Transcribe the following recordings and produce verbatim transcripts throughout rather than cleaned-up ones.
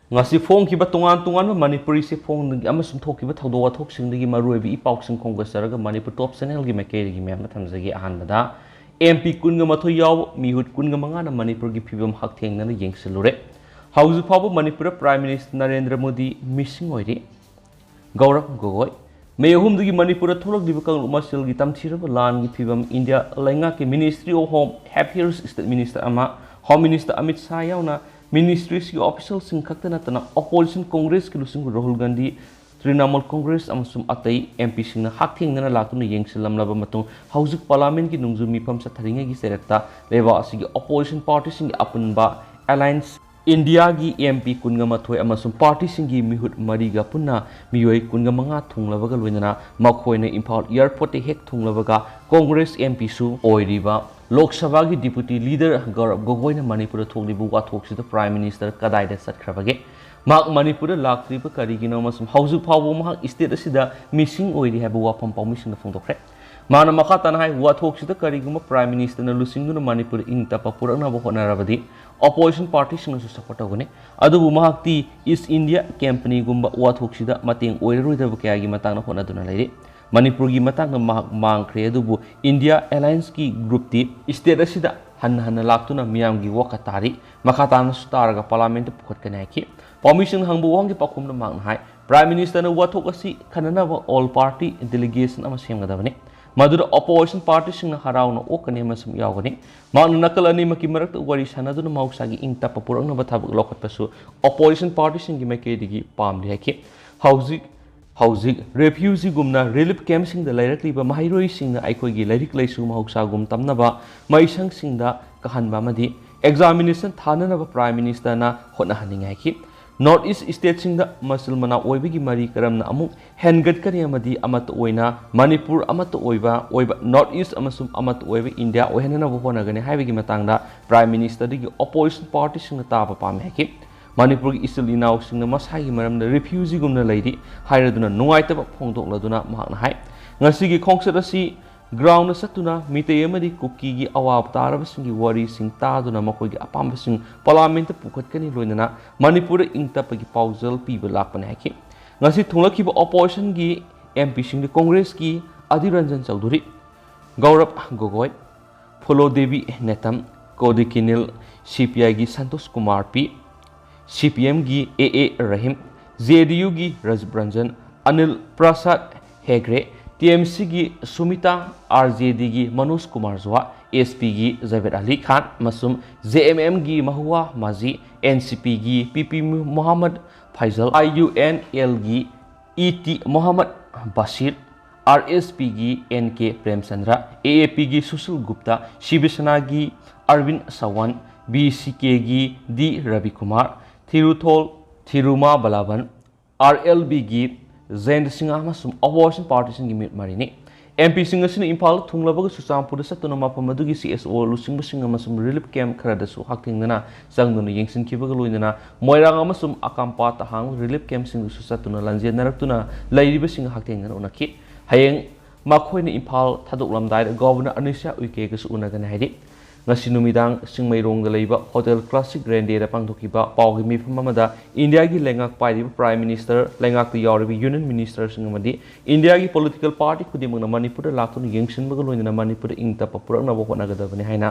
ꯉꯁꯤ ꯐꯣꯡꯈꯤꯕ ꯇꯣꯉꯥꯟ ꯇꯣꯉꯥꯟꯕ ꯃꯅꯤꯄꯨꯔꯤ ꯆꯦꯐꯣꯡꯗꯒꯤ ꯑꯃꯁꯨꯡ ꯊꯣꯛꯈꯤꯕ ꯊꯧꯗꯣꯛ ꯋꯥꯊꯣꯛꯁꯤꯡꯗꯒꯤ ꯃꯔꯨꯑꯣꯏꯕ ꯏ ꯄꯥꯎꯁꯤꯡ ꯈꯣꯝꯒꯠꯆꯔꯒ ꯃꯅꯤꯄꯨꯔ ꯇꯣꯞ ꯆꯦꯅꯦꯜꯒꯤ ꯃꯥꯏꯀꯩꯗꯒꯤ ꯃꯌꯥꯝꯗ ꯊꯝꯖꯒꯦ꯫ ꯑꯍꯥꯟꯕꯗ, ꯑꯦꯝ ꯄꯤ ꯀꯨꯟꯒ ꯃꯥꯊꯣꯏ ꯌꯥꯎꯕ ꯃꯤꯍꯨꯠ ꯀꯨꯟꯒ ꯃꯉꯥꯅ ꯃꯅꯤꯄꯨꯔꯒꯤ ꯐꯤꯕꯝ ꯍꯛꯊꯦꯡꯅꯅ ꯌꯦꯡꯁꯤꯜꯂꯨꯔꯦ꯫ ꯍꯧꯖꯤꯛ ꯐꯥꯎꯕ ꯃꯅꯤꯄꯨꯔꯗ ꯄ꯭ꯔꯥꯏꯝ ꯃꯤꯅꯤꯁꯇꯔ ꯅꯔꯦꯟꯗ꯭ꯔ ꯃꯣꯗꯤ ꯃꯤꯁꯤꯡ ꯑꯣꯏꯔꯤ꯫ ꯒꯧꯔꯕ ꯒꯣꯒꯣꯏ꯫ ꯃꯦ ꯑꯍꯨꯝꯗꯒꯤ ꯃꯅꯤꯄꯨꯔꯗ ꯊꯣꯛꯂꯛꯂꯤꯕ ꯀꯥꯡꯂꯨꯞ ꯃꯁꯦꯜꯒꯤ ꯇꯝꯊꯤꯔꯕ ꯂꯥꯟꯒꯤ ꯐꯤꯕꯝ, ꯏꯟꯗꯤꯌꯥ ꯂꯩꯉꯥꯛꯀꯤ Ministry of Home Affairs State Minister ꯑꯃ, Home Minister ꯑꯃꯤꯠ ꯁꯥꯍ ꯌꯥꯎꯅ ministries ꯀꯤ official ꯁꯤꯡ ꯈꯛꯇ ꯅꯠꯇꯅ opposition Congress ꯀꯤ ꯂꯨꯆꯤꯡꯕ ꯔꯥꯍꯨꯜ ꯒꯥꯟꯙꯤ, ꯇ꯭ꯔꯤꯅꯥꯃꯨꯜ ꯀꯣꯡꯒ꯭ꯔꯦꯁ ꯑꯃꯁꯨꯡ ꯑꯇꯩ ꯑꯦꯝ ꯄꯤ ꯁꯤꯡꯅ ꯍꯛꯊꯦꯡꯅꯅ ꯂꯥꯛꯇꯨꯅ ꯌꯦꯡꯁꯤꯜꯂꯝꯂꯕ ꯃꯇꯨꯡ, ꯍꯧꯖꯤꯛ Parliament ꯀꯤ ꯅꯣꯡꯖꯨ ꯃꯤꯐꯝ ꯆꯠꯊꯔꯤꯉꯩꯒꯤ ꯆꯩꯔꯛꯇ ꯂꯩꯕꯥꯛ ꯑꯁꯤꯒꯤ opposition party ꯁꯤꯡꯒꯤ ꯑꯄꯨꯟꯕ alliance ꯏꯟꯗꯤꯌꯥꯒꯤ ꯑꯦꯝ ꯄꯤ ꯀꯨꯟꯒ ꯃꯥꯊꯣꯏ ꯑꯃꯁꯨꯡ party ꯁꯤꯡꯒꯤ ꯃꯤꯍꯨꯠ ꯃꯔꯤꯒ ꯄꯨꯟꯅ ꯃꯤꯑꯣꯏ ꯀꯨꯟꯒ ꯃꯉꯥ ꯊꯨꯡꯂꯕꯒ ꯂꯣꯏꯅꯅ ꯃꯈꯣꯏꯅ ꯏꯝꯐꯥꯜ airport ꯇ ꯍꯦꯛ ꯊꯨꯡꯂꯕꯒ Congress ꯑꯦꯝ ꯄꯤ ꯁꯨ ꯑꯣꯏꯔꯤꯕ ꯂꯣꯛ ꯁꯚꯥꯒꯤ Deputy Leader ꯒꯧꯔꯕ ꯒꯣꯒꯣꯏꯅ ꯃꯅꯤꯄꯨꯔꯗ ꯊꯣꯛꯂꯤꯕ ꯋꯥꯊꯣꯛꯁꯤꯗ Prime Minister ꯀꯗꯥꯏꯗ ꯆꯠꯈ꯭ꯔꯕꯒꯦ? ꯃꯍꯥꯛ ꯃꯅꯤꯄꯨꯔꯗ ꯂꯥꯛꯇ꯭ꯔꯤꯕ ꯀꯔꯤꯒꯤꯅꯣ ꯑꯃꯁꯨꯡ ꯍꯧꯖꯤꯛ ꯐꯥꯎꯕ ꯃꯍꯥꯛ state ꯑꯁꯤꯗ missing ꯑꯣꯏꯔꯤ ꯍꯥꯏꯕ ꯋꯥꯐꯝ ꯄꯥꯎꯃꯤꯁꯤꯡꯗ ꯐꯣꯡꯗꯣꯛꯈ꯭ꯔꯦ꯫ ꯃꯥꯅ ꯃꯈꯥ ꯇꯥꯅ ꯍꯥꯏ, ꯋꯥꯊꯣꯛꯁꯤꯗ ꯀꯔꯤꯒꯨꯝꯕ Prime Minister ꯅ ꯂꯨꯆꯤꯡꯗꯨꯅ ꯃꯅꯤꯄꯨꯔꯗ ꯏꯪ ꯇꯞꯄ ꯄꯨꯔꯛꯅꯕ ꯍꯣꯠꯅꯔꯕꯗꯤ opposition party ꯁꯤꯡꯅꯁꯨ support ꯇꯧꯒꯅꯤ꯫ ꯑꯗꯨꯕꯨ ꯃꯍꯥꯛꯇꯤ East India Company ꯒꯨꯝꯕ ꯋꯥꯊꯣꯛꯁꯤꯗ ꯃꯇꯦꯡ ꯑꯣꯏꯔꯔꯣꯏꯗꯕ ꯀꯌꯥꯒꯤ ꯃꯇꯥꯡꯗ ꯍꯣꯠꯅꯗꯨꯅ ꯂꯩꯔꯤ꯫ ꯃꯅꯤꯄꯨꯔꯒꯤ ꯃꯇꯥꯡꯗ ꯃꯍꯥꯛ ꯃꯥꯡꯈ꯭ꯔꯦ, ꯑꯗꯨꯕꯨ India alliance ꯀꯤ group ꯇꯤ state ꯑꯁꯤꯗ ꯍꯟꯅ ꯍꯟꯅ ꯂꯥꯛꯇꯨꯅ ꯃꯤꯌꯥꯝꯒꯤ ꯋꯥꯀꯠ ꯇꯥꯔꯤ꯫ ꯃꯈꯥ ꯇꯥꯅꯁꯨ ꯇꯥꯔꯒ Parliament ꯇ ꯄꯨꯈꯠꯀꯅꯤ ꯍꯥꯏꯈꯤ꯫ ꯄꯥꯎꯃꯤꯁꯤꯡꯅ ꯍꯪꯕ ꯋꯥꯍꯪꯒꯤ ꯄꯥꯎꯈꯨꯝꯗ ꯃꯍꯥꯛꯅ ꯍꯥꯏ, Prime Minister ꯅ ꯋꯥꯊꯣꯛ ꯑꯁꯤ ꯈꯟꯅꯅꯕ all party delegation ꯑꯃ ꯁꯦꯝꯒꯗꯕꯅꯤ꯫ ꯃꯗꯨꯗ opposition party ꯁꯤꯡꯅ ꯍꯔꯥꯎꯅ ꯑꯣꯛꯀꯅꯤ ꯑꯃꯁꯨꯡ ꯌꯥꯎꯒꯅꯤ꯫ ꯃꯍꯥꯛꯅ ꯅꯥꯀꯜ ꯑꯅꯤꯃꯛꯀꯤ ꯃꯔꯛꯇ ꯋꯥꯔꯤ ꯁꯥꯟꯅꯗꯨꯅ ꯃꯍꯧꯁꯥꯒꯤ ꯏꯪ ꯇꯞꯄ ꯄꯨꯔꯛꯅꯕ ꯊꯕꯛ ꯂꯧꯈꯠꯄꯁꯨ opposition party ꯁꯤꯡꯒꯤ ꯃꯥꯏꯀꯩꯗꯒꯤ ꯄꯥꯝꯂꯤ ꯍꯥꯏꯈꯤ꯫ ꯍꯧꯖꯤꯛ ꯍꯧꯖꯤꯛ refugee ꯒꯨꯝꯅ relief camp ꯁꯤꯡꯗ ꯂꯩꯔꯛꯂꯤꯕ ꯃꯍꯩꯔꯣꯏꯁꯤꯡꯅ ꯑꯩꯈꯣꯏꯒꯤ ꯂꯥꯏꯔꯤꯛ ꯂꯥꯏꯁꯨ ꯃꯍꯧꯁꯥꯒꯨꯝ ꯇꯝꯅꯕ ꯃꯍꯩꯁꯪꯁꯤꯡꯗ ꯀꯥꯍꯟꯕ ꯑꯃꯗꯤ examination ꯊꯥꯅꯅꯕ Prime Minister ꯅ ꯍꯣꯠꯅꯍꯟꯅꯤꯡꯏ ꯍꯥꯏꯈꯤ꯫ North East state ꯁꯤꯡꯗ ꯃꯆꯤꯜ ꯃꯅꯥꯎ ꯑꯣꯏꯕꯒꯤ ꯃꯔꯤ ꯀꯔꯝꯅ ꯑꯃꯨꯛ ꯍꯦꯟꯒꯠꯀꯅꯤ ꯑꯃꯗꯤ ꯑꯃꯠꯇ ꯑꯣꯏꯅ ꯃꯅꯤꯄꯨꯔ ꯑꯃꯠꯇ ꯑꯣꯏꯕ, ꯑꯣꯏꯕ North East ꯑꯃꯁꯨꯡ ꯑꯃꯠꯇ ꯑꯣꯏꯕ ꯏꯟꯗꯤꯌꯥ ꯑꯣꯏꯍꯟꯅꯅꯕ ꯍꯣꯠꯅꯒꯅꯤ ꯍꯥꯏꯕꯒꯤ ꯃꯇꯥꯡꯗ Prime Minister ꯗꯒꯤ opposition party ꯁꯤꯡꯅ ꯇꯥꯕ ꯄꯥꯝꯃꯤ ꯍꯥꯏꯈꯤ꯫ ꯃꯅꯤꯄꯨꯔꯒꯤ ꯏꯆꯤꯜ ꯏꯅꯥꯎꯁꯤꯡꯅ ꯃꯁꯥꯒꯤ ꯃꯔꯝꯗ refugee ꯒꯨꯝꯅ ꯂꯩꯔꯤ ꯍꯥꯏꯔꯗꯨꯅ ꯅꯨꯡꯉꯥꯏꯇꯕ ꯐꯣꯡꯗꯣꯛꯂꯗꯨꯅ ꯃꯍꯥꯛꯅ ꯍꯥꯏ, ꯉꯁꯤꯒꯤ ꯈꯣꯡꯆꯠ ꯑꯁꯤ ꯒ꯭ꯔꯥꯎꯟꯗ ꯆꯠꯇꯨꯅ ꯃꯤꯇꯩ ꯑꯃꯗꯤ ꯀꯨꯀꯤꯒꯤ ꯑꯋꯥꯕ ꯇꯥꯔꯕꯁꯤꯡꯒꯤ ꯋꯥꯔꯤꯁꯤꯡ ꯇꯥꯗꯨꯅ ꯃꯈꯣꯏꯒꯤ ꯑꯄꯥꯝꯕꯁꯤꯡ ꯄꯥꯔꯂꯤꯌꯥꯃꯦꯟꯠꯇ ꯄꯨꯈꯠꯀꯅꯤ, ꯂꯣꯏꯅꯅ ꯃꯅꯤꯄꯨꯔꯗ ꯏꯪ ꯇꯞꯄꯒꯤ ꯄꯥꯎꯖꯦꯜ ꯄꯤꯕ ꯂꯥꯛꯄꯅꯤ ꯍꯥꯏꯈꯤ꯫ ꯉꯁꯤ ꯊꯨꯡꯂꯈꯤꯕ ꯑꯣꯄꯣꯖꯤꯁꯟꯒꯤ ꯑꯦꯝ ꯄꯤꯁꯤꯡꯗꯤ ꯀꯣꯡꯒ꯭ꯔꯦꯁꯀꯤ ꯑꯙꯤꯔ ꯔꯟꯖꯟ ꯆꯧꯙꯨꯔꯤ, ꯒꯧꯔꯕ ꯒꯣꯒꯣꯏ, ꯐꯨꯂꯣ ꯗꯦꯕꯤ ꯅꯦꯇꯝ, ꯀꯣꯗꯤꯀꯤꯅꯤꯜ, ꯁꯤ ꯄꯤ ꯑꯥꯏꯒꯤ ꯁꯟꯇꯣꯁ ꯀꯨꯃꯥꯔ ꯄꯤ, ꯁꯤ ꯄꯤ ꯑꯦꯝꯒꯤ ꯑꯦ ꯑꯦ ꯔꯍꯤꯝ, ꯖꯦ ꯗꯤ ꯌꯨꯒꯤ ꯔꯥꯖꯤꯕ ꯔꯟꯖꯟ, ꯑꯅꯤꯜ ꯄ꯭ꯔꯁꯥꯗ ꯍꯦꯒ꯭ꯔꯦ, ꯇꯤ ꯑꯦꯝ ꯁꯤꯒꯤ ꯁꯨꯃꯤꯇꯥ, ꯑꯥꯔ ꯖꯦ ꯗꯤꯒꯤ ꯃꯅꯣꯖ ꯀꯨꯃꯥꯔ ꯖ꯭ꯋꯥ, ꯑꯦꯁ ꯄꯤꯒꯤ ꯖꯥꯕꯦꯗ ꯑꯂꯤ ꯈꯥꯟ ꯑꯃꯁꯨꯡ ꯖꯦ ꯑꯦꯝ ꯑꯦꯝꯒꯤ ꯃꯍꯨꯋꯥ ꯃꯥꯖꯤ, ꯑꯦꯟ ꯁꯤ ꯄꯤꯒꯤ P P Muhammad Faizal, I U N ꯑꯦꯜꯒꯤ E T Mohammad Basheer, R S ꯄꯤꯒꯤ ꯑꯦꯟ ꯀꯦ ꯄ꯭ꯔꯦꯝꯆꯟꯗ꯭ꯔ, ꯑꯦ ꯑꯦ ꯄꯤꯒꯤ ꯁꯨꯁꯤꯜ ꯒꯨꯞꯇꯥ, ꯁꯤꯕ ꯁꯦꯅꯥꯒꯤ ꯑꯔꯕꯤꯟ ꯁꯋꯥꯟ, ꯕꯤ ꯁꯤ ꯀꯦꯒꯤ ꯗꯤ ꯔꯕꯤꯀꯨꯃꯥꯔ, ꯊꯤꯔꯨꯊꯣꯜ ꯊꯤꯔꯨꯃꯥ ꯕꯂꯥꯕꯟ, ꯑꯥꯔ ꯑꯦꯜ ꯕꯤꯒꯤ ꯖꯌꯟꯇ ꯁꯤꯡꯍ ꯑꯃꯁꯨꯡ ꯑꯣꯄꯣꯖꯤꯁꯟ ꯄꯥꯔꯇꯤꯁꯤꯡꯒꯤ ꯃꯤꯍꯨꯠ ꯃꯔꯤꯅꯤ꯫ ꯑꯦꯝ ꯄꯤꯁꯤꯡ ꯑꯁꯤꯅ ꯏꯝꯐꯥꯜ ꯊꯨꯡꯂꯕꯒ ꯆꯨꯔꯆꯥꯟꯄꯨꯔꯗ ꯆꯠꯇꯨꯅ ꯃꯐꯝ ꯑꯗꯨꯒꯤ ꯁꯤ ꯑꯦꯁ ꯑꯣ ꯂꯨꯆꯤꯡꯕꯁꯤꯡ ꯑꯃꯁꯨꯡ ꯔꯤꯂꯤꯐ ꯀꯦꯝꯞ ꯈꯔꯗꯁꯨ ꯍꯛꯊꯦꯡꯅꯅ ꯆꯪꯗꯨꯅ ꯌꯦꯡꯁꯤꯟꯈꯤꯕꯒ ꯂꯣꯏꯅꯅ ꯃꯣꯏꯔꯥꯡ ꯑꯃꯁꯨꯡ ꯑꯀꯥꯝꯄꯥꯠꯇ ꯍꯥꯡꯕ ꯔꯤꯂꯤꯐ ꯀꯦꯝꯞꯁꯤꯡꯗꯁꯨ ꯆꯠꯇꯨꯅ ꯂꯥꯟꯖꯦꯟꯅꯔꯛꯇꯨꯅ ꯂꯩꯔꯤꯕꯁꯤꯡꯒ ꯍꯛꯊꯦꯡꯅꯅ ꯎꯅꯈꯤ꯫ ꯍꯌꯦꯡ ꯃꯈꯣꯏꯅ ꯏꯝꯐꯥꯜ ꯊꯥꯗꯣꯛꯂꯝꯗꯥꯏꯗ ꯒꯣꯕꯔꯅꯔ ꯑꯅꯤꯁꯥ ꯎꯏꯀꯦꯒꯁꯨ ꯎꯅꯒꯅꯤ ꯍꯥꯏꯔꯤ꯫ ꯉꯁꯤ ꯅꯨꯃꯤꯗꯥꯡ ꯆꯤꯡꯃꯩꯔꯣꯡꯗ ꯂꯩꯕ ꯍꯣꯇꯦꯜ ꯀ꯭ꯂꯥꯁꯤꯛ ꯔꯦꯟꯗꯦꯗ ꯄꯥꯡꯊꯣꯛꯈꯤꯕ ꯄꯥꯎꯒꯤ ꯃꯤꯐꯝ ꯑꯃꯗ ꯏꯟꯗꯤꯌꯥꯒꯤ ꯂꯩꯉꯥꯛ ꯄꯥꯏꯔꯤꯕ ꯄ꯭ꯔꯥꯏꯝ ꯃꯤꯅꯤꯁꯇꯔ, ꯂꯩꯉꯥꯛꯇ ꯌꯥꯎꯔꯤꯕ ꯌꯨꯅꯤꯌꯟ ꯃꯤꯅꯤꯁꯇꯔꯁꯤꯡ ꯑꯃꯗꯤ ꯏꯟꯗꯤꯌꯥꯒꯤ ꯄꯣꯂꯤꯇꯤꯀꯦꯜ ꯄꯥꯔꯇꯤ ꯈꯨꯗꯤꯡꯃꯛꯅ ꯃꯅꯤꯄꯨꯔꯗ ꯂꯥꯛꯇꯨꯅ ꯌꯦꯡꯁꯤꯟꯕꯒ ꯂꯣꯏꯅꯅ ꯃꯅꯤꯄꯨꯔꯗ ꯏꯪ ꯇꯞꯄ ꯄꯨꯔꯛꯅꯕ ꯍꯣꯠꯅꯒꯗꯕꯅꯤ ꯍꯥꯏꯅ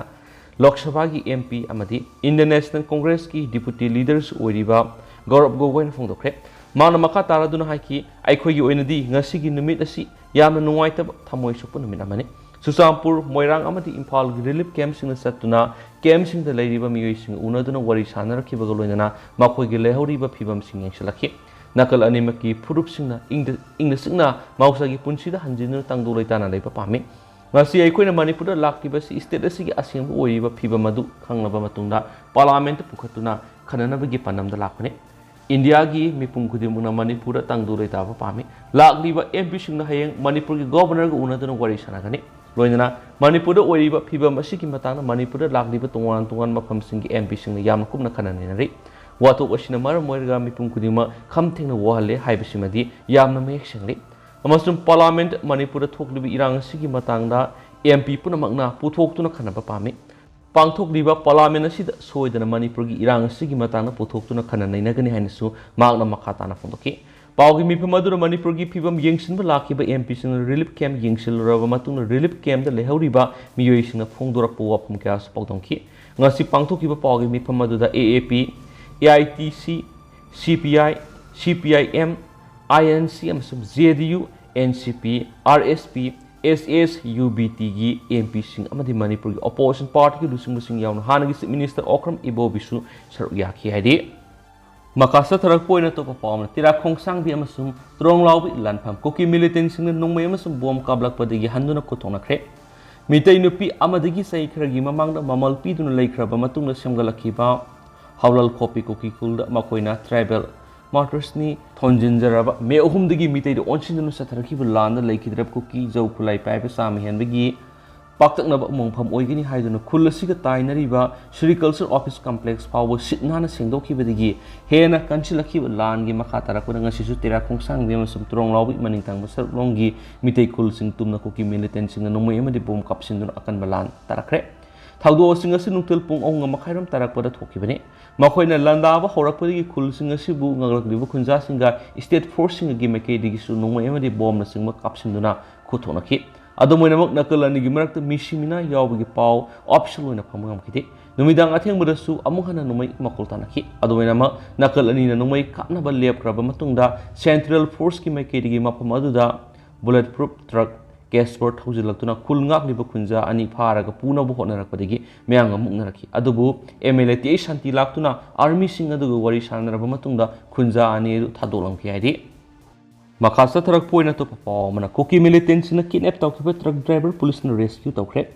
ꯂꯣꯛ ꯁꯚꯥꯒꯤ ꯑꯦꯝ ꯄꯤ ꯑꯃꯗꯤ ꯏꯟꯗꯤꯌꯟ ꯅꯦꯁꯅꯦꯜ ꯀꯣꯡꯒ꯭ꯔꯦꯁꯀꯤ ꯗꯤꯄꯨꯇꯤ ꯂꯤꯗꯔꯁꯨ ꯑꯣꯏꯔꯤꯕ ꯒꯧꯔꯕ ꯒꯣꯒꯣꯏꯅ ꯐꯣꯡꯗꯣꯛꯈ꯭ꯔꯦ꯫ ꯃꯥꯅ ꯃꯈꯥ ꯇꯥꯔꯗꯨꯅ ꯍꯥꯏꯈꯤ, "ꯑꯩꯈꯣꯏꯒꯤ ꯑꯣꯏꯅꯗꯤ ꯉꯁꯤꯒꯤ ꯅꯨꯃꯤꯠ ꯑꯁꯤ ꯌꯥꯝꯅ ꯅꯨꯡꯉꯥꯏꯇꯕ, ꯊꯃꯣꯏ ꯁꯣꯛꯄ ꯅꯨꯃꯤꯠ ꯑꯃꯅꯤ꯫ ꯆꯨꯔꯆꯥꯟꯄꯨꯔ, ꯃꯣꯏꯔꯥꯡ ꯑꯃꯗꯤ ꯏꯝꯐꯥꯜꯒꯤ ꯔꯤꯂꯤꯐ ꯀꯦꯝꯞꯁꯤꯡꯗ ꯆꯠꯇꯨꯅ ꯀꯦꯝꯞꯁꯤꯡꯗ ꯂꯩꯔꯤꯕ ꯃꯤꯑꯣꯏꯁꯤꯡꯒ ꯎꯅꯗꯨꯅ ꯋꯥꯔꯤ ꯁꯥꯅꯔꯛꯈꯤꯕꯒ ꯂꯣꯏꯅꯅ ꯃꯈꯣꯏꯒꯤ ꯂꯩꯍꯧꯔꯤꯕ ꯐꯤꯕꯝꯁꯤꯡ ꯌꯦꯡꯁꯤꯜꯂꯛꯈꯤ꯫ ꯅꯥꯀꯜ ꯑꯅꯤꯃꯛꯀꯤ ꯐꯨꯔꯨꯞꯁꯤꯡꯅ ꯏꯪꯗ-, ꯏꯪꯅ ꯆꯤꯛꯅ ꯃꯍꯧꯁꯥꯒꯤ ꯄꯨꯟꯁꯤꯗ ꯍꯟꯖꯤꯟꯗꯨꯅ ꯇꯪꯗꯨ ꯂꯩꯇꯥꯅ ꯂꯩꯕ ꯄꯥꯝꯃꯤ꯫ ꯉꯁꯤ ꯑꯩꯈꯣꯏꯅ ꯃꯅꯤꯄꯨꯔꯗ ꯂꯥꯛꯂꯤꯕꯁꯤ ꯁ꯭ꯇꯦꯠ ꯑꯁꯤꯒꯤ ꯑꯁꯦꯡꯕ ꯑꯣꯏꯔꯤꯕ ꯐꯤꯕꯝ ꯑꯗꯨ ꯈꯪꯂꯕ ꯃꯇꯨꯡꯗ ꯄꯥꯔꯂꯤꯌꯥꯃꯦꯟꯠꯇ ꯄꯨꯈꯠꯇꯨꯅ ꯈꯟꯅꯅꯕꯒꯤ ꯄꯥꯟꯗꯝꯗ ꯂꯥꯛꯄꯅꯤ꯫ ꯏꯟꯗꯤꯌꯥꯒꯤ ꯃꯤꯄꯨꯝ ꯈꯨꯗꯤꯡꯃꯛꯅ ꯃꯅꯤꯄꯨꯔꯗ ꯇꯪꯗꯨ ꯂꯩꯇꯥꯕ ꯄꯥꯝꯃꯤ꯫ ꯂꯥꯛꯂꯤꯕ ꯑꯦꯝ ꯄꯤꯁꯤꯡꯅ ꯍꯌꯦꯡ ꯃꯅꯤꯄꯨꯔꯒꯤ ꯒꯣꯕꯔꯅꯔꯒ ꯎꯅꯗꯨꯅ ꯋꯥꯔꯤ ꯁꯥꯟꯅꯒꯅꯤ꯫ ꯂꯣꯏꯅꯅ ꯃꯅꯤꯄꯨꯔꯗ ꯑꯣꯏꯔꯤꯕ ꯐꯤꯕꯝ ꯑꯁꯤꯒꯤ ꯃꯇꯥꯡꯗ ꯃꯅꯤꯄꯨꯔꯗ ꯂꯥꯛꯂꯤꯕ ꯇꯣꯉꯥꯟ ꯇꯣꯉꯥꯟꯕ ꯃꯐꯝꯁꯤꯡꯒꯤ ꯑꯦꯝ ꯄꯤꯁꯤꯡꯅ ꯌꯥꯝꯅ ꯀꯨꯞꯅ ꯈꯟꯅ ꯅꯩꯅꯔꯤ꯫ ꯋꯥꯊꯣꯛ ꯑꯁꯤꯅ ꯃꯔꯝ ꯑꯣꯏꯔꯒ ꯃꯤꯄꯨꯝ ꯈꯨꯗꯤꯡꯃꯛ ꯈꯝ ꯊꯦꯡꯅ ꯋꯥꯍꯜꯂꯦ ꯍꯥꯏꯕꯁꯤꯃꯗꯤ ꯌꯥꯝꯅ ꯃꯌꯦꯛ ꯁꯦꯡꯂꯤ꯫ ꯑꯃꯁꯨꯡ ꯄꯥꯔꯂꯥꯃꯦꯟꯠ ꯃꯅꯤꯄꯨꯔꯗ ꯊꯣꯛꯂꯤꯕ ꯏꯔꯥꯡ ꯑꯁꯤꯒꯤ ꯃꯇꯥꯡꯗ ꯑꯦꯝ ꯄꯤ ꯄꯨꯝꯅꯃꯛꯅ ꯄꯨꯊꯣꯛꯇꯨꯅ ꯈꯟꯅꯕ ꯄꯥꯝꯃꯤ꯫ ꯄꯥꯡꯊꯣꯛꯂꯤꯕ ꯄꯥꯔꯂꯥꯃꯦꯟꯠ ꯑꯁꯤꯗ ꯁꯣꯏꯗꯅ ꯃꯅꯤꯄꯨꯔꯒꯤ ꯏꯔꯥꯡ ꯑꯁꯤꯒꯤ ꯃꯇꯥꯡꯗ ꯄꯨꯊꯣꯛꯇꯨꯅ ꯈꯟꯅ ꯅꯩꯅꯒꯅꯤ ꯍꯥꯏꯅꯁꯨ ꯃꯍꯥꯛꯅ ꯃꯈꯥ ꯇꯥꯅ ꯐꯣꯡꯗꯣꯛꯈꯤ꯫ ꯄꯥꯎꯒꯤ ꯃꯤꯐꯝ ꯑꯗꯨꯗ ꯃꯅꯤꯄꯨꯔꯒꯤ ꯐꯤꯕꯝ ꯌꯦꯡꯁꯤꯟꯕ ꯂꯥꯛꯈꯤꯕ ꯑꯦꯝ ꯄꯤꯁꯤꯡꯅ ꯔꯤꯂꯤꯐ ꯀꯦꯝꯞ ꯌꯦꯡꯁꯤꯜꯂꯨꯔꯕ ꯃꯇꯨꯡꯗ ꯔꯤꯂꯤꯐ ꯀꯦꯝꯞꯇ ꯂꯩꯍꯧꯔꯤꯕ ꯃꯤꯑꯣꯏꯁꯤꯡꯅ ꯐꯣꯡꯗꯣꯔꯛꯄ ꯋꯥꯐꯝ ꯀꯌꯥꯁꯨ ꯄꯥꯎꯗꯝꯈꯤ꯫ ꯉꯁꯤ ꯄꯥꯡꯊꯣꯛꯈꯤꯕ ꯄꯥꯎꯒꯤ ꯃꯤꯐꯝ ꯑꯗꯨꯗ ꯑꯦ ꯑꯦ ꯄꯤ, ꯑꯦ ꯑꯥꯏ ꯇꯤ ꯁꯤ, ꯁꯤ ꯄꯤ ꯑꯥꯏ, ꯁꯤ P I M, I N C ꯑꯃꯁꯨꯡ ꯖꯦ ꯗꯤ ꯌꯨ, ꯑꯦꯟ ꯁꯤ ꯄꯤ, ꯑꯥꯔ ꯑꯦꯁ ꯄꯤ, ꯑꯦꯁ ꯑꯦꯁ ꯌꯨ ꯕꯤ ꯇꯤꯒꯤ ꯑꯦꯝ ꯄꯤꯁꯤꯡ ꯑꯃꯗꯤ ꯃꯅꯤꯄꯨꯔꯒꯤ ꯑꯣꯄꯣꯖꯤꯁꯟ ꯄꯥꯔꯇꯤꯒꯤ ꯂꯨꯆꯤꯡꯕꯁꯤꯡ ꯌꯥꯎꯅ ꯍꯥꯟꯅꯒꯤ ꯆꯤꯐ ꯃꯤꯅꯤꯁꯇꯔ ꯑꯣꯀ꯭ꯔꯝ ꯏꯕꯣꯕꯤꯁꯨ ꯁꯔꯨꯛ ꯌꯥꯈꯤ ꯍꯥꯏꯔꯤ꯫ ꯃꯈꯥ ꯆꯠꯊꯔꯛꯄ ꯑꯣꯏꯅ ꯑꯇꯣꯞꯄ ꯄꯥꯎ ꯑꯃꯅ ꯇꯦꯔꯥ ꯈꯣꯡꯁꯥꯡꯕꯤ ꯑꯃꯁꯨꯡ ꯇ꯭ꯔꯣꯡꯂꯥꯎꯕꯤ ꯂꯥꯟꯐꯝ꯫ ꯀꯨꯀꯤ ꯃꯤꯂꯤꯇꯦꯟꯁꯤꯡꯅ ꯅꯣꯡꯃꯩ ꯑꯃꯁꯨꯡ ꯕꯣꯝ ꯀꯥꯞꯂꯛꯄꯗꯒꯤ ꯍꯟꯗꯨꯅ ꯈꯨꯠ ꯊꯣꯛꯅꯈ꯭ꯔꯦ꯫ ꯃꯤꯇꯩ ꯅꯨꯄꯤ ꯑꯃꯗꯒꯤ ꯆꯍꯤ ꯈꯔꯒꯤ ꯃꯃꯥꯡꯗ ꯃꯃꯜ ꯄꯤꯗꯨꯅ ꯂꯩꯈ꯭ꯔꯕ ꯃꯇꯨꯡꯗ ꯁꯦꯝꯒꯠꯂꯛꯈꯤꯕ ꯍꯥꯎꯂꯜ ꯈꯣꯄꯤ ꯀꯨꯀꯤ ꯈꯨꯜꯗ ꯃꯈꯣꯏꯅ ꯇ꯭ꯔꯥꯏꯕꯦꯜ ꯃꯥꯔꯇꯔꯁꯅꯤ ꯊꯣꯟꯖꯤꯟꯖꯔꯕ ꯃꯦ ꯑꯍꯨꯝꯗꯒꯤ ꯃꯤꯇꯩꯗ ꯑꯣꯟꯁꯤꯟꯗꯨꯅ ꯆꯠꯊꯔꯛꯈꯤꯕ ꯂꯥꯟꯗ ꯂꯩꯈꯤꯗ꯭ꯔꯕ ꯀꯨꯀꯤ ꯖꯧ ꯈꯨꯠꯂꯥꯏ ꯄꯥꯏꯕ ꯆꯥꯝꯃ ꯍꯦꯟꯕꯒꯤ ꯄꯥꯛꯇꯛꯅꯕ ꯃꯣꯡꯐꯝ ꯑꯣꯏꯒꯅꯤ ꯍꯥꯏꯗꯨꯅ ꯈꯨꯜ ꯑꯁꯤꯒ ꯇꯥꯏꯅꯔꯤꯕ ꯁꯦꯔꯤꯀꯜꯆꯔ ꯑꯣꯐꯤꯁ ꯀꯝꯄ꯭ꯂꯦꯛꯁ ꯐꯥꯎꯕ ꯁꯤꯠ ꯅꯥꯟꯅ ꯁꯦꯡꯗꯣꯛꯈꯤꯕꯗꯒꯤ ꯍꯦꯟꯅ ꯀꯟꯁꯤꯜꯂꯛꯈꯤꯕ ꯂꯥꯟꯒꯤ ꯃꯈꯥ ꯇꯥꯔꯛꯄꯗ ꯉꯁꯤꯁꯨ ꯇꯦꯔꯥ ꯈꯣꯡꯁꯥꯡꯕꯤ ꯑꯃꯁꯨꯡ ꯇ꯭ꯔꯣꯡꯂꯥꯎꯕꯤ ꯃꯅꯤꯡ ꯊꯪꯕ ꯁꯔꯨꯛꯂꯣꯝꯒꯤ ꯃꯤꯇꯩ ꯈꯨꯜꯁꯤꯡ ꯇꯨꯝꯅ ꯀꯨꯀꯤ ꯃꯤꯂꯤꯇꯦꯟꯁꯤꯡꯅ ꯅꯣꯡꯃꯩ ꯑꯃꯗꯤ ꯕꯣꯝ ꯀꯥꯞꯁꯤꯟꯗꯨꯅ ꯑꯀꯟꯕ ꯂꯥꯟ ꯇꯥꯔꯛꯈ꯭ꯔꯦ꯫ ꯊꯧꯗꯣꯛꯁꯤꯡ ꯑꯁꯤ ꯅꯨꯡꯊꯤꯜ ꯄꯨꯡ ꯑꯍꯨꯝꯒ ꯃꯈꯥꯏꯔꯣꯝ ꯇꯥꯔꯛꯄꯗ ꯊꯣꯛꯈꯤꯕꯅꯤ꯫ ꯃꯈꯣꯏꯅ ꯂꯥꯟꯗꯥꯕ ꯍꯧꯔꯛꯄꯗꯒꯤ ꯈꯨꯜꯁꯤꯡ ꯑꯁꯤꯕꯨ ꯉꯥꯛꯂꯛꯂꯤꯕ ꯈꯨꯟꯖꯥꯁꯤꯡꯒ ꯁ꯭ꯇꯦꯠ ꯐꯣꯔꯁꯁꯤꯡꯒꯤ ꯃꯥꯏꯀꯩꯗꯒꯤꯁꯨ ꯅꯣꯡꯃꯩ ꯑꯃꯗꯤ ꯕꯣꯝꯅꯆꯤꯡꯕ ꯀꯥꯞꯁꯤꯟꯗꯨꯅ ꯈꯨꯠ ꯊꯣꯛꯅꯈꯤ꯫ ꯑꯗꯨꯝ ꯑꯣꯏꯅꯃꯛ, ꯅꯥꯀꯜ ꯑꯅꯤꯒꯤ ꯃꯔꯛꯇ ꯃꯤꯁꯤ ꯃꯤꯅꯥ ꯌꯥꯎꯕꯒꯤ ꯄꯥꯎ ꯑꯣꯐꯤꯁꯤꯌꯦꯜ ꯑꯣꯏꯅ ꯐꯪꯕ ꯉꯝꯈꯤꯗꯦ꯫ ꯅꯨꯃꯤꯗꯥꯡ ꯑꯊꯦꯡꯕꯗꯁꯨ ꯑꯃꯨꯛ ꯍꯟꯅ ꯅꯣꯡꯃꯩ ꯃꯈꯣꯜ ꯇꯥꯅꯈꯤ꯫ ꯑꯗꯨꯝ ꯑꯣꯏꯅꯃꯛ, ꯅꯥꯀꯜ ꯑꯅꯤꯅ ꯅꯣꯡꯃꯩ ꯀꯥꯞꯅꯕ ꯂꯦꯞꯈ꯭ꯔꯕ ꯃꯇꯨꯡꯗ, ꯁꯦꯟꯇ꯭ꯔꯦꯜ ꯐꯣꯔꯁꯀꯤ ꯃꯥꯏꯀꯩꯗꯒꯤ ꯃꯐꯝ ꯑꯗꯨꯗ ꯕꯨꯂꯦꯠ ꯄ꯭ꯔꯨꯐ ꯇ꯭ꯔꯛ ꯀꯦꯁꯄꯔ ꯊꯧꯖꯤꯜꯂꯛꯇꯨꯅ ꯈꯨꯜ ꯉꯥꯛꯂꯤꯕ ꯈꯨꯟꯖꯥ ꯑꯅꯤ ꯐꯥꯔꯒ ꯄꯨꯅꯕ ꯍꯣꯠꯅꯔꯛꯄꯗꯒꯤ ꯃꯌꯥꯝꯒ ꯃꯨꯛꯅꯔꯛꯈꯤ꯫ ꯑꯗꯨꯕꯨ M L A T H Shanti ꯂꯥꯛꯇꯨꯅ ꯑꯥꯔꯃꯤꯁꯤꯡ ꯑꯗꯨꯒ ꯋꯥꯔꯤ ꯁꯥꯟꯅꯔꯕ ꯃꯇꯨꯡꯗ ꯈꯨꯟꯖꯥ ꯑꯅꯤ ꯑꯗꯨ ꯊꯥꯗꯣꯛꯂꯝꯈꯤ ꯍꯥꯏꯔꯤ꯫ ꯃꯈꯥ ꯆꯠꯊꯔꯛꯄ ꯑꯣꯏꯅ ꯑꯇꯣꯞꯄ ꯄꯥꯎ ꯑꯃꯅ, ꯀꯨꯀꯤ ꯃꯤꯂꯤꯇꯦꯟꯁꯤꯡꯅ ꯀꯤꯗꯅꯦꯞ ꯇꯧꯈꯤꯕ ꯇ꯭ꯔꯛ ꯗ꯭ꯔꯥꯏꯚꯔ ꯄꯨꯂꯤꯁꯅ ꯔꯦꯁꯀ꯭ꯌꯨ ꯇꯧꯈ꯭ꯔꯦ꯫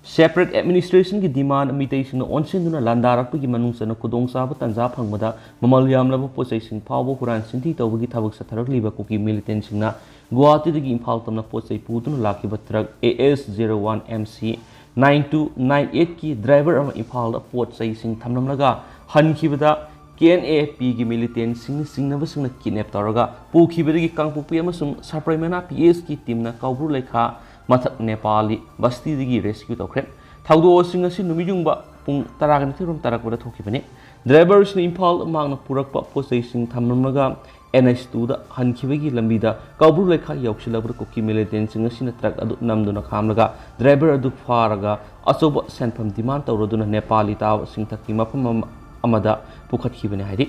ꯁꯦꯄꯔꯦꯠ ꯑꯦꯗꯃꯤꯅꯤꯁꯇ꯭ꯔꯦꯁꯟꯒꯤ ꯗꯤꯃꯥꯟ ꯃꯤꯇꯩꯁꯤꯡꯅ ꯑꯣꯟꯁꯤꯟꯗꯨꯅ ꯂꯥꯟꯗꯥꯔꯛꯄꯒꯤ ꯃꯅꯨꯡ ꯆꯟꯅ ꯈꯨꯗꯣꯡꯆꯥꯕ ꯇꯥꯟꯖꯥ ꯐꯪꯕꯗ ꯃꯃꯜ ꯌꯥꯝꯂꯕ ꯄꯣꯠꯆꯩꯁꯤꯡ ꯐꯥꯎꯕ ꯍꯨꯔꯥꯟ ꯆꯤꯟꯊꯤ ꯇꯧꯕꯒꯤ ꯊꯕꯛ ꯆꯠꯊꯔꯛꯂꯤꯕ ꯀꯨꯀꯤ ꯃꯤꯂꯤꯇꯦꯟꯁꯤꯡꯅ ꯒꯨꯋꯥꯍꯥꯇꯤꯗꯒꯤ ꯏꯝꯐꯥꯜ ꯇꯝꯅ ꯄꯣꯠꯆꯩ ꯄꯨꯗꯨꯅ ꯂꯥꯛꯈꯤꯕ truck A S zero one M C nine two nine ꯑꯩꯠꯀꯤ ꯗ꯭ꯔꯥꯏꯚꯔ ꯑꯃ ꯏꯝꯐꯥꯜꯗ ꯄꯣꯠ ꯆꯩꯁꯤꯡ ꯊꯝꯂꯝꯂꯒ ꯍꯟꯈꯤꯕꯗ ꯀꯦ ꯑꯦꯟ ꯑꯦ ꯄꯤꯒꯤ ꯃꯤꯂꯤꯇꯦꯟꯁꯤꯡꯅ ꯆꯤꯡꯅꯕꯁꯤꯡꯅ ꯀꯤꯗꯅꯦꯞ ꯇꯧꯔꯒ ꯄꯨꯈꯤꯕꯗꯒꯤ ꯀꯥꯡꯄꯣꯛꯄꯤ ꯑꯃꯁꯨꯡ ꯁꯄ꯭ꯔꯩꯃꯅꯥ ꯄꯤ ꯑꯦꯁꯀꯤ ꯇꯤꯝꯅ ꯀꯧꯕ꯭ꯔꯨ ꯂꯩꯈꯥ ꯃꯊꯛ ꯅꯦꯄꯥꯂꯤ ꯕꯁꯇꯤꯗꯒꯤ ꯔꯦꯁꯀ꯭ꯌꯨ ꯇꯧꯈ꯭ꯔꯦ꯫ ꯊꯧꯗꯣꯛ ꯑꯁꯤ ꯉꯁꯤ ꯅꯨꯃꯤꯠ ꯌꯨꯡꯕ ꯄꯨꯡ ꯇꯔꯥꯒ ꯅꯤꯊꯣꯏꯔꯣꯝ ꯇꯥꯔꯛꯄꯗ ꯊꯣꯛꯈꯤꯕꯅꯤ꯫ ꯗ꯭ꯔꯥꯏꯚꯔꯁꯤꯅ ꯏꯝꯐꯥꯜ ꯃꯥꯡꯅ ꯄꯨꯔꯛꯄ ꯄꯣꯠ ꯆꯩꯁꯤꯡ ꯊꯝꯂꯝꯂꯒ ꯑꯦꯟ ꯑꯩꯆ ꯇꯨꯗ ꯍꯟꯈꯤꯕꯒꯤ ꯂꯝꯕꯤꯗ ꯀꯧꯕ꯭ꯔꯨ ꯂꯩꯈꯥ ꯌꯧꯁꯤꯜꯂꯛꯄꯗ ꯀꯨꯀꯤ ꯃꯤꯂꯤꯇꯦꯟꯁꯤꯡ ꯑꯁꯤꯅ ꯇ꯭ꯔꯛ ꯑꯗꯨ ꯅꯝꯗꯨꯅ ꯈꯥꯝꯂꯒ ꯗ꯭ꯔꯥꯏꯚꯔ ꯑꯗꯨ ꯐꯥꯔꯒ ꯑꯆꯧꯕ ꯁꯦꯟꯐꯝ ꯗꯤꯃꯥꯟ ꯇꯧꯔꯗꯨꯅ ꯅꯦꯄꯥꯂꯤ ꯇꯥꯕ ꯆꯤꯡꯊꯛꯀꯤ ꯃꯐꯝ ꯑꯃ-, ꯑꯃꯗ ꯄꯨꯈꯠꯈꯤꯕꯅꯤ ꯍꯥꯏꯔꯤ꯫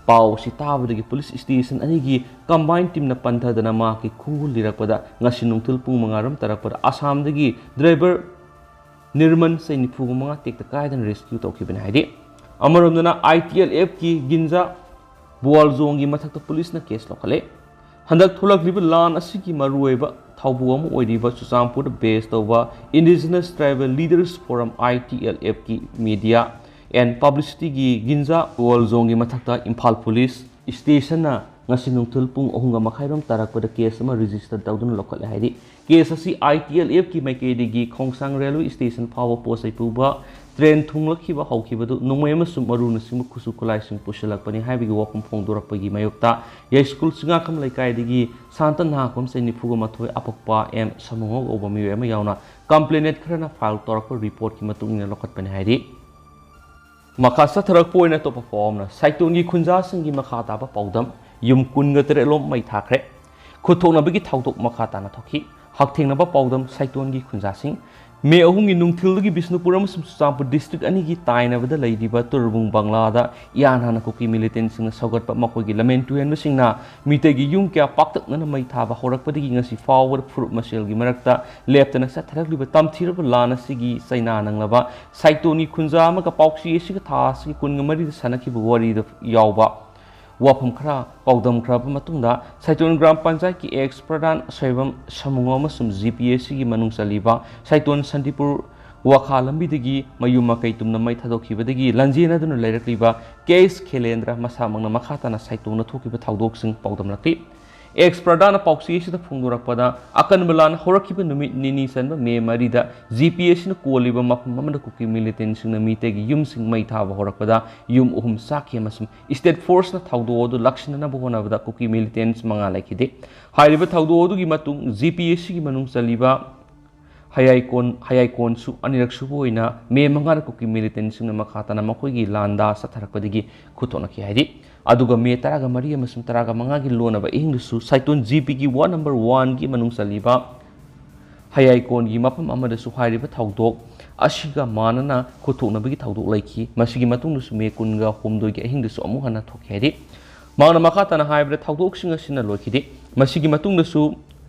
ꯄꯥꯎ ꯑꯁꯤ ꯇꯥꯕꯗꯒꯤ ꯄꯨꯂꯤꯁ ꯁ꯭ꯇꯦꯁꯟ ꯑꯅꯤꯒꯤ ꯀꯝꯕꯥꯏꯟ ꯇꯤꯝꯅ ꯄꯟꯊꯗꯅ ꯃꯍꯥꯛꯀꯤ ꯈꯣꯡꯒꯨꯜ ꯂꯤꯔꯛꯄꯗ ꯉꯁꯤ ꯅꯨꯡꯊꯤꯜ ꯄꯨꯡ ꯃꯉꯥ ꯔꯣꯝ ꯇꯥꯔꯛꯄꯗ ꯑꯁꯥꯝꯗꯒꯤ ꯗ꯭ꯔꯥꯏꯚꯔ ꯅꯤꯔꯃꯟ ꯆꯍꯤ ꯅꯤꯐꯨ ꯃꯉꯥ ꯇꯦꯛꯇ ꯀꯥꯏꯗꯅ ꯔꯦꯁꯀ꯭ꯌꯨ ꯇꯧꯈꯤꯕꯅꯤ ꯍꯥꯏꯔꯤ꯫ ꯑꯃꯔꯣꯝꯗꯅ ꯑꯥꯏ ꯇꯤ ꯑꯦꯜ ꯑꯦꯐꯀꯤ ꯒꯤꯟꯖꯥ ꯕꯨꯋꯥꯜꯖꯣꯡꯒꯤ ꯃꯊꯛꯇ ꯄꯨꯂꯤꯁꯅ ꯀꯦꯁ ꯂꯧꯈꯠꯂꯦ꯫ ꯍꯟꯗꯛ ꯊꯣꯛꯂꯛꯂꯤꯕ ꯂꯥꯟ ꯑꯁꯤꯒꯤ ꯃꯔꯨꯑꯣꯏꯕ ꯊꯧꯕꯨ ꯑꯃ ꯑꯣꯏꯔꯤꯕ ꯆꯨꯔꯆꯥꯟꯄꯨꯔꯗ ꯕꯦꯁ ꯇꯧꯕ Indigenous Tribal Leaders Forum, I T L F ꯀꯤ media and publicity ꯒꯤ ꯒꯤꯟꯖꯥ ꯕꯨꯋꯥꯜꯖꯣꯡꯒꯤ ꯃꯊꯛꯇ ꯏꯝꯐꯥꯜ ꯄꯨꯂꯤꯁ ꯁ꯭ꯇꯦꯁꯟꯅ ꯉꯁꯤ ꯅꯨꯡꯊꯤꯜ ꯄꯨꯡ ꯑꯍꯨꯝꯒ ꯃꯈꯥꯏꯔꯣꯝ ꯇꯥꯔꯛꯄꯗ ꯀꯦꯁ ꯑꯃ ꯔꯦꯖꯤꯁꯇꯔ ꯇꯧꯗꯨꯅ ꯂꯧꯈꯠꯂꯦ ꯍꯥꯏꯔꯤ꯫ ꯀꯦꯁ ꯑꯁꯤ ꯑꯥꯏ ꯇꯤ ꯑꯦꯜ ꯑꯦꯐꯀꯤ ꯃꯥꯏꯀꯩꯗꯒꯤ ꯈꯣꯡꯁꯥꯡ ꯔꯦꯜꯋꯦ ꯁ꯭ꯇꯦꯁꯟ ꯐꯥꯎꯕ ꯄꯣꯠ ꯆꯩ ꯄꯨꯕ ꯇ꯭ꯔꯦꯟ ꯊꯨꯡꯂꯛꯈꯤꯕ ꯍꯧꯈꯤꯕꯗꯨ ꯅꯣꯡꯃꯩ ꯑꯃꯁꯨꯡ ꯃꯔꯨꯅꯆꯤꯡꯕ ꯈꯨꯠꯁꯨ ꯈꯨꯠꯂꯥꯏꯁꯤꯡ ꯄꯨꯁꯤꯜꯂꯛꯄꯅꯤ ꯍꯥꯏꯕꯒꯤ ꯋꯥꯐꯝ ꯐꯣꯡꯗꯣꯔꯛꯄꯒꯤ ꯃꯥꯌꯣꯛꯇ ꯌꯥꯏꯁ꯭ꯀꯨꯜ ꯆꯤꯡꯉꯥꯈꯝ ꯂꯩꯀꯥꯏꯗꯒꯤ ꯁꯥꯟꯇ ꯅꯍꯥꯈꯣꯝ ꯆꯍꯤ ꯅꯤꯐꯨꯒ ꯃꯥꯊꯣꯏ, ꯑꯄꯣꯛꯄ ꯑꯦꯝ ꯁꯃꯨꯉꯧ ꯀꯧꯕ ꯃꯤꯑꯣꯏ ꯑꯃ ꯌꯥꯎꯅ ꯀꯝꯄ꯭ꯂꯦꯅꯦꯟꯠ ꯈꯔꯅ ꯐꯥꯏꯜ ꯇꯧꯔꯛꯄ ꯔꯤꯄꯣꯔꯠꯀꯤ ꯃꯇꯨꯡ ꯏꯟꯅ ꯂꯧꯈꯠꯄꯅꯤ ꯍꯥꯏꯔꯤ꯫ ꯃꯈꯥ ꯆꯠꯊꯔꯛꯄ ꯑꯣꯏꯅ ꯑꯇꯣꯞꯄ ꯄꯥꯎ ꯑꯃꯅ, ꯁꯥꯏꯇꯣꯟꯒꯤ ꯈꯨꯟꯖꯥꯁꯤꯡꯒꯤ ꯃꯈꯥ ꯇꯥꯕ ꯄꯥꯎꯗꯝ, ꯌꯨꯝ ꯀꯨꯟꯒ ꯇꯔꯦꯠ ꯂꯣꯝ ꯃꯩ ꯊꯥꯈ꯭ꯔꯦ꯫ ꯈꯨꯠꯊꯣꯛꯅꯕꯒꯤ ꯊꯧꯗꯣꯛ ꯃꯈꯥ ꯇꯥꯅ ꯊꯣꯛꯈꯤ꯫ ꯍꯛꯊꯦꯡꯅꯕ ꯄꯥꯎꯗꯝ, ꯁꯥꯏꯇꯣꯟꯒꯤ ꯈꯨꯟꯖꯥꯁꯤꯡ꯫ ꯃꯦ ꯑꯍꯨꯝꯒꯤ ꯅꯨꯡꯊꯤꯜꯗꯒꯤ ꯕꯤꯁꯅꯨꯄꯨꯔ ꯑꯃꯁꯨꯡ ꯆꯨꯔꯆꯥꯟꯄꯨꯔ ꯗꯤꯁꯇ꯭ꯔꯤꯛ ꯑꯅꯤꯒꯤ ꯇꯥꯏꯅꯕꯗ ꯂꯩꯔꯤꯕ ꯇꯨꯔꯕꯨꯡ ꯕꯪꯂꯥꯗ ꯏꯍꯥꯟ ꯍꯥꯟꯅ ꯀꯨꯀꯤ ꯃꯤꯂꯤꯇꯦꯟꯁꯤꯡꯅ ꯁꯧꯒꯠꯄ ꯃꯈꯣꯏꯒꯤ ꯂꯃꯦꯟ ꯇꯨꯍꯦꯟꯕꯁꯤꯡꯅ ꯃꯤꯇꯩꯒꯤ ꯌꯨꯝ ꯀꯌꯥ ꯄꯥꯛꯇꯛꯅꯅ ꯃꯩ ꯊꯥꯕ ꯍꯧꯔꯛꯄꯗꯒꯤ ꯉꯁꯤ ꯐꯥꯎꯕꯗ ꯐꯨꯔꯨꯞ ꯃꯁꯦꯜꯒꯤ ꯃꯔꯛꯇ ꯂꯦꯞꯇꯅ ꯆꯠꯊꯔꯛꯂꯤꯕ ꯇꯝꯊꯤꯔꯕ ꯂꯥꯟ ꯑꯁꯤꯒꯤ ꯆꯩꯅꯥ ꯅꯪꯂꯕ ꯁꯥꯏꯇꯣꯟꯒꯤ ꯈꯨꯟꯖꯥ ꯑꯃꯒ ꯄꯥꯎꯆꯦ ꯑꯁꯤꯒ ꯊꯥ ꯑꯁꯤꯒꯤ ꯀꯨꯟꯒ ꯃꯔꯤꯗ ꯁꯥꯟꯅꯈꯤꯕ ꯋꯥꯔꯤꯗ ꯌꯥꯎꯕ ꯋꯥꯐꯝ ꯈꯔ ꯄꯥꯎꯗꯝꯈ꯭ꯔꯕ ꯃꯇꯨꯡꯗ, ꯁꯥꯏꯇꯣꯟ ꯒ꯭ꯔꯥꯝ ꯄꯟꯆꯥꯌꯠꯀꯤ ꯑꯦꯛꯁ ꯄ꯭ꯔꯙꯥꯟ ꯁꯣꯏꯕꯝ ꯁꯃꯨꯉꯣ ꯑꯃꯁꯨꯡ ꯖꯤ ꯄꯤ ꯑꯦꯁ ꯁꯤꯒꯤ ꯃꯅꯨꯡ ꯆꯜꯂꯤꯕ ꯁꯥꯏꯇꯣꯟ ꯁꯟꯇꯤꯄꯨꯔ ꯋꯥꯈꯥ ꯂꯝꯕꯤꯗꯒꯤ ꯃꯌꯨꯝ ꯃꯀꯩ ꯇꯨꯝꯅ ꯃꯩ ꯊꯥꯗꯣꯛꯈꯤꯕꯗꯒꯤ ꯂꯥꯟꯖꯦꯟꯅꯗꯨꯅ ꯂꯩꯔꯛꯂꯤꯕ ꯀꯦ ꯑꯦꯁ ꯈꯦꯂꯦꯟꯗ꯭ꯔ ꯃꯁꯥꯃꯛꯅ ꯃꯈꯥ ꯇꯥꯅ ꯁꯥꯏꯇꯣꯟꯅ ꯊꯣꯛꯈꯤꯕ ꯊꯧꯗꯣꯛꯁꯤꯡ ꯄꯥꯎꯗꯝꯂꯛꯈꯤ꯫ ꯑꯦꯛꯁ ꯄ꯭ꯔꯗꯥꯅ ꯄꯥꯎꯆꯦ ꯑꯁꯤꯗ ꯐꯣꯡꯗꯣꯔꯛꯄꯗ, ꯑꯀꯟꯕ ꯂꯥꯟ ꯍꯧꯔꯛꯈꯤꯕ ꯅꯨꯃꯤꯠ ꯅꯤꯅꯤ ꯆꯟꯕ ꯃꯦ ꯃꯔꯤꯗ ꯖꯤ ꯄꯤ ꯑꯦꯁ ꯁꯤꯅ ꯀꯣꯜꯂꯤꯕ ꯃꯐꯝ ꯑꯃꯗ ꯀꯨꯀꯤ ꯃꯤꯂꯤꯇꯦꯟꯁꯤꯡꯅ ꯃꯤꯇꯩꯒꯤ ꯌꯨꯝꯁꯤꯡ ꯃꯩ ꯊꯥꯕ ꯍꯧꯔꯛꯄꯗ ꯌꯨꯝ ꯑꯍꯨꯝ ꯆꯥꯛꯈꯤ ꯑꯃꯁꯨꯡ ꯁ꯭ꯇꯦꯠ ꯐꯣꯔꯁꯅ ꯊꯧꯗꯣꯛ ꯑꯗꯨ ꯂꯥꯛꯁꯤꯟꯅꯅꯕ ꯍꯣꯠꯅꯕꯗ ꯀꯨꯀꯤ ꯃꯤꯂꯤꯇꯦꯟꯁ ꯃꯉꯥ ꯂꯩꯈꯤꯗꯦ꯫ ꯍꯥꯏꯔꯤꯕ ꯊꯧꯗꯣꯛ ꯑꯗꯨꯒꯤ ꯃꯇꯨꯡ ꯖꯤ ꯄꯤ ꯑꯦꯁ ꯁꯤꯒꯤ ꯃꯅꯨꯡ ꯆꯜꯂꯤꯕ ꯍꯌꯥꯏꯀꯣꯟ, ꯍꯌꯥꯏꯀꯣꯟꯁꯨ ꯑꯅꯤꯔꯛ ꯁꯨꯕ ꯑꯣꯏꯅ ꯃꯦ ꯃꯉꯥꯗ ꯀꯨꯀꯤ ꯃꯤꯂꯤꯇꯦꯟꯁꯤꯡꯅ ꯃꯈꯥ ꯇꯥꯅ ꯃꯈꯣꯏꯒꯤ ꯂꯥꯟꯗꯥ ꯆꯠꯊꯔꯛꯄꯗꯒꯤ ꯈꯨꯠꯊꯣꯛꯅꯈꯤ ꯍꯥꯏꯔꯤ꯫ ꯑꯗꯨꯒ ꯃꯦ ꯇꯔꯥꯒ ꯃꯔꯤ ꯑꯃꯁꯨꯡ ꯇꯔꯥꯒ ꯃꯉꯥꯒꯤ ꯂꯣꯟꯅꯕ ꯑꯍꯤꯡꯗꯁꯨ ꯁꯥꯏꯇꯣꯟ ꯖꯤ ꯄꯤꯒꯤ ꯋꯥꯔꯗ ꯅꯝꯕꯔ ꯋꯥꯟꯒꯤ ꯃꯅꯨꯡ ꯆꯜꯂꯤꯕ ꯍꯌꯥꯏꯀꯣꯟꯒꯤ ꯃꯐꯝ ꯑꯃꯗꯁꯨ ꯍꯥꯏꯔꯤꯕ ꯊꯧꯗꯣꯛ ꯑꯁꯤꯒ ꯃꯥꯟꯅꯅ ꯈꯨꯠꯊꯣꯛꯅꯕꯒꯤ ꯊꯧꯗꯣꯛ ꯂꯩꯈꯤ꯫ ꯃꯁꯤꯒꯤ ꯃꯇꯨꯡꯗꯁꯨ ꯃꯦ ꯀꯨꯟꯒ ꯍꯨꯝꯗꯣꯏꯒꯤ ꯑꯍꯤꯡꯗꯁꯨ ꯑꯃꯨꯛ ꯍꯟꯅ ꯊꯣꯛꯈꯤ ꯍꯥꯏꯔꯤ꯫ ꯃꯍꯥꯛꯅ ꯃꯈꯥ ꯇꯥꯅ ꯍꯥꯏꯕꯗ, ꯊꯧꯗꯣꯛꯁꯤꯡ ꯑꯁꯤꯅ ꯂꯣꯏꯈꯤꯗꯦ꯫ ꯃꯁꯤꯒꯤ ꯃꯇꯨꯡꯗꯁꯨ